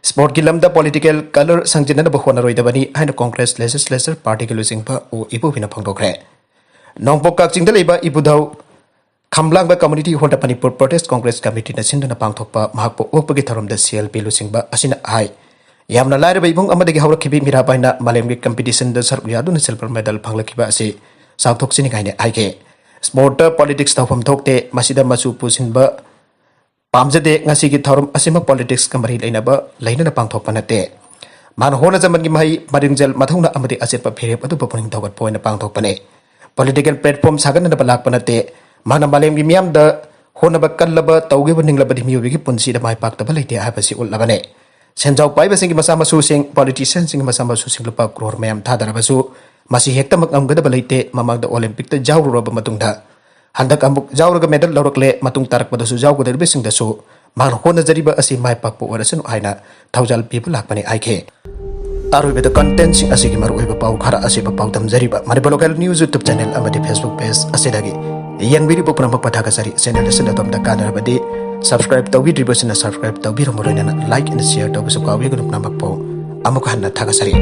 Sports ꯀꯤ ꯂꯝꯗ political colour ꯁꯪꯖꯤꯟꯅꯅꯕ ꯍꯣꯠꯅꯔꯣꯏꯗꯕꯅꯤ ꯍꯥꯏꯅ ꯀꯣꯡꯒ꯭ꯔꯦꯁ legislature party ꯒꯤ ꯂꯨꯆꯤꯡꯕ ꯑꯣ ꯏꯕꯣꯕꯤꯅ ꯐꯣꯡꯗꯣꯛꯈ꯭ꯔꯦ꯫ ꯅꯣꯡꯄꯣꯛ ꯀꯛꯆꯤꯡꯗ ꯂꯩꯕ ꯏꯕꯨꯙꯧ ꯈꯝꯂꯥꯡꯕ Community Hall ꯗ ꯃꯅꯤꯄꯨꯔ Protest Congress Committee ꯅ ꯁꯤꯟꯗꯨꯅ ꯄꯥꯡꯊꯣꯛꯄ ꯃꯍꯥꯛꯄꯨ ꯑꯣꯛꯄꯒꯤ ꯊꯧꯔꯝꯗ ꯁꯤ ꯑꯦꯜ ꯄꯤ ꯂꯨꯆꯤꯡꯕ ꯑꯁꯤꯅ ꯍꯥꯏ, ꯌꯥꯝꯅ ꯂꯥꯏꯔꯕ ꯏꯃꯨꯡ ꯑꯃꯗꯒꯤ ꯍꯧꯔꯛꯈꯤꯕꯤ ꯃꯤꯔꯥꯕꯥꯏꯅ ꯃꯥꯂꯦꯝꯒꯤ competition ꯗ ꯁꯔꯨꯛ ꯌꯥꯗꯨꯅ silver medal ꯐꯪꯂꯛꯈꯤꯕ ꯑꯁꯤ ꯆꯥꯎꯊꯣꯛꯆꯅꯤꯡꯉꯥꯏꯅꯤ ꯍꯥꯏꯈꯤ꯫ Sports ꯇ politics ꯇꯧꯐꯝ ꯊꯣꯛꯇꯦ, ꯃꯁꯤꯗ ꯃꯆꯨ ꯄꯨꯁꯤꯟꯕ ꯄꯥꯝꯖꯗꯦ꯫ ꯉꯁꯤꯒꯤ ꯊꯧꯔꯝ ꯑꯁꯤꯃꯛ politics ꯀ ꯃꯔꯤ ꯂꯩꯅꯕ ꯂꯩꯅꯅ ꯄꯥꯡꯊꯣꯛꯄ ꯅꯠꯇꯦ꯫ ꯃꯍꯥꯛꯅ ꯍꯣꯠꯅꯖꯃꯟꯒꯤ ꯃꯍꯩ, ꯃꯔꯤꯡꯖꯦꯜ, ꯃꯊꯧꯅꯥ ꯑꯃꯗꯤ ꯑꯆꯦꯠꯄ ꯐꯤꯔꯦꯞ ꯑꯗꯨꯕꯨ ꯄꯨꯛꯅꯤꯡ ꯊꯧꯒꯠꯄ ꯑꯣꯏꯅ ꯄꯥꯡꯊꯣꯛꯄꯅꯤ꯫ Political platform ꯁꯥꯒꯠꯅꯅꯕ ꯂꯥꯛꯄ ꯅꯠꯇꯦ꯫ ꯃꯍꯥꯛꯅ ꯃꯥꯂꯦꯝꯒꯤ ꯃꯤꯌꯥꯝꯗ ꯍꯣꯠꯅꯕ ꯀꯜꯂꯕ ꯇꯧꯒꯦꯕꯨ ꯅꯤꯡꯂꯕꯗꯤ ꯃꯤꯑꯣꯏꯕꯒꯤ ꯄꯨꯟꯁꯤꯗ ꯃꯥꯏ ꯄꯥꯛꯇꯕ ꯂꯩꯇꯦ ꯍꯥꯏꯕꯁꯤ ꯎꯠꯂꯕꯅꯤ꯫ ꯁꯦꯟꯖꯥꯎ ꯄꯥꯏꯕꯁꯤꯡꯒꯤ ꯃꯆꯥ ꯃꯁꯨꯁꯤꯡ, politician ꯁꯤꯡꯒꯤ ꯃꯆꯥ ꯃꯁꯨꯁꯤꯡ ꯂꯨꯄꯥ ꯀ꯭ꯔꯣꯔ ꯃꯌꯥꯝ ꯊꯥꯗꯔꯕꯁꯨ ꯃꯁꯤ ꯍꯦꯛꯇꯃꯛ ꯉꯝꯒꯗꯕ ꯂꯩꯇꯦ꯫ ꯃꯃꯥꯡꯗ Olympic ꯇ ꯌꯥꯎꯔꯨꯔꯕ ꯃꯇꯨꯡꯗ ꯍꯟꯗꯛ ꯑꯃꯨꯛ ꯌꯥꯎꯔꯒ medal ꯂꯧꯔꯛꯂꯦ, ꯃꯇꯨꯡ ꯇꯥꯔꯛꯄꯗꯁꯨ ꯌꯥꯎꯒꯗꯧꯔꯤꯕꯁꯤꯡꯗꯁꯨ ꯃꯍꯥꯛꯅ ꯍꯣꯠꯅꯖꯔꯤꯕ ꯑꯁꯤ ꯃꯥꯏ ꯄꯥꯛꯄ ꯑꯣꯏꯔꯁꯅꯨ ꯍꯥꯏꯅ ꯊꯧꯖꯥꯜ ꯄꯤꯕ ꯂꯥꯛꯄꯅꯤ ꯍꯥꯏꯈꯤ꯫ ꯑꯔꯣꯏꯕꯗ content ꯁꯤꯡ ꯑꯁꯤꯒꯤ ꯃꯔꯨꯑꯣꯏꯕ ꯄꯥꯎ ꯈꯔ ꯑꯁꯤꯕ ꯄꯥꯎꯗꯝꯖꯔꯤꯕ Manipur Local News YouTube channel ꯑꯃꯗꯤ Facebook page ꯑꯁꯤꯗꯒꯤ ꯌꯦꯡꯕꯤꯔꯤꯕ ꯄꯨꯝꯅꯃꯛꯄꯨ ꯊꯥꯒꯠꯆꯔꯤ꯫ Channel ꯑꯁꯤꯅ ꯑꯗꯣꯝꯗ ꯀꯥꯟꯅꯔꯕꯗꯤ subscribe ꯇꯧꯕꯤꯗ꯭ꯔꯤꯕꯁꯤꯡꯅ subscribe ꯇꯧꯕꯤꯔꯝꯃꯨ, ꯂꯣꯏꯅꯅ like and share ꯇꯧꯕꯁꯨ ꯀꯥꯎꯕꯤꯒꯅꯨ꯫ ꯄꯨꯝꯅꯃꯛꯄꯨ ꯑꯃꯨꯛ ꯍꯟꯅ ꯊꯥꯒꯠꯆꯔꯤ꯫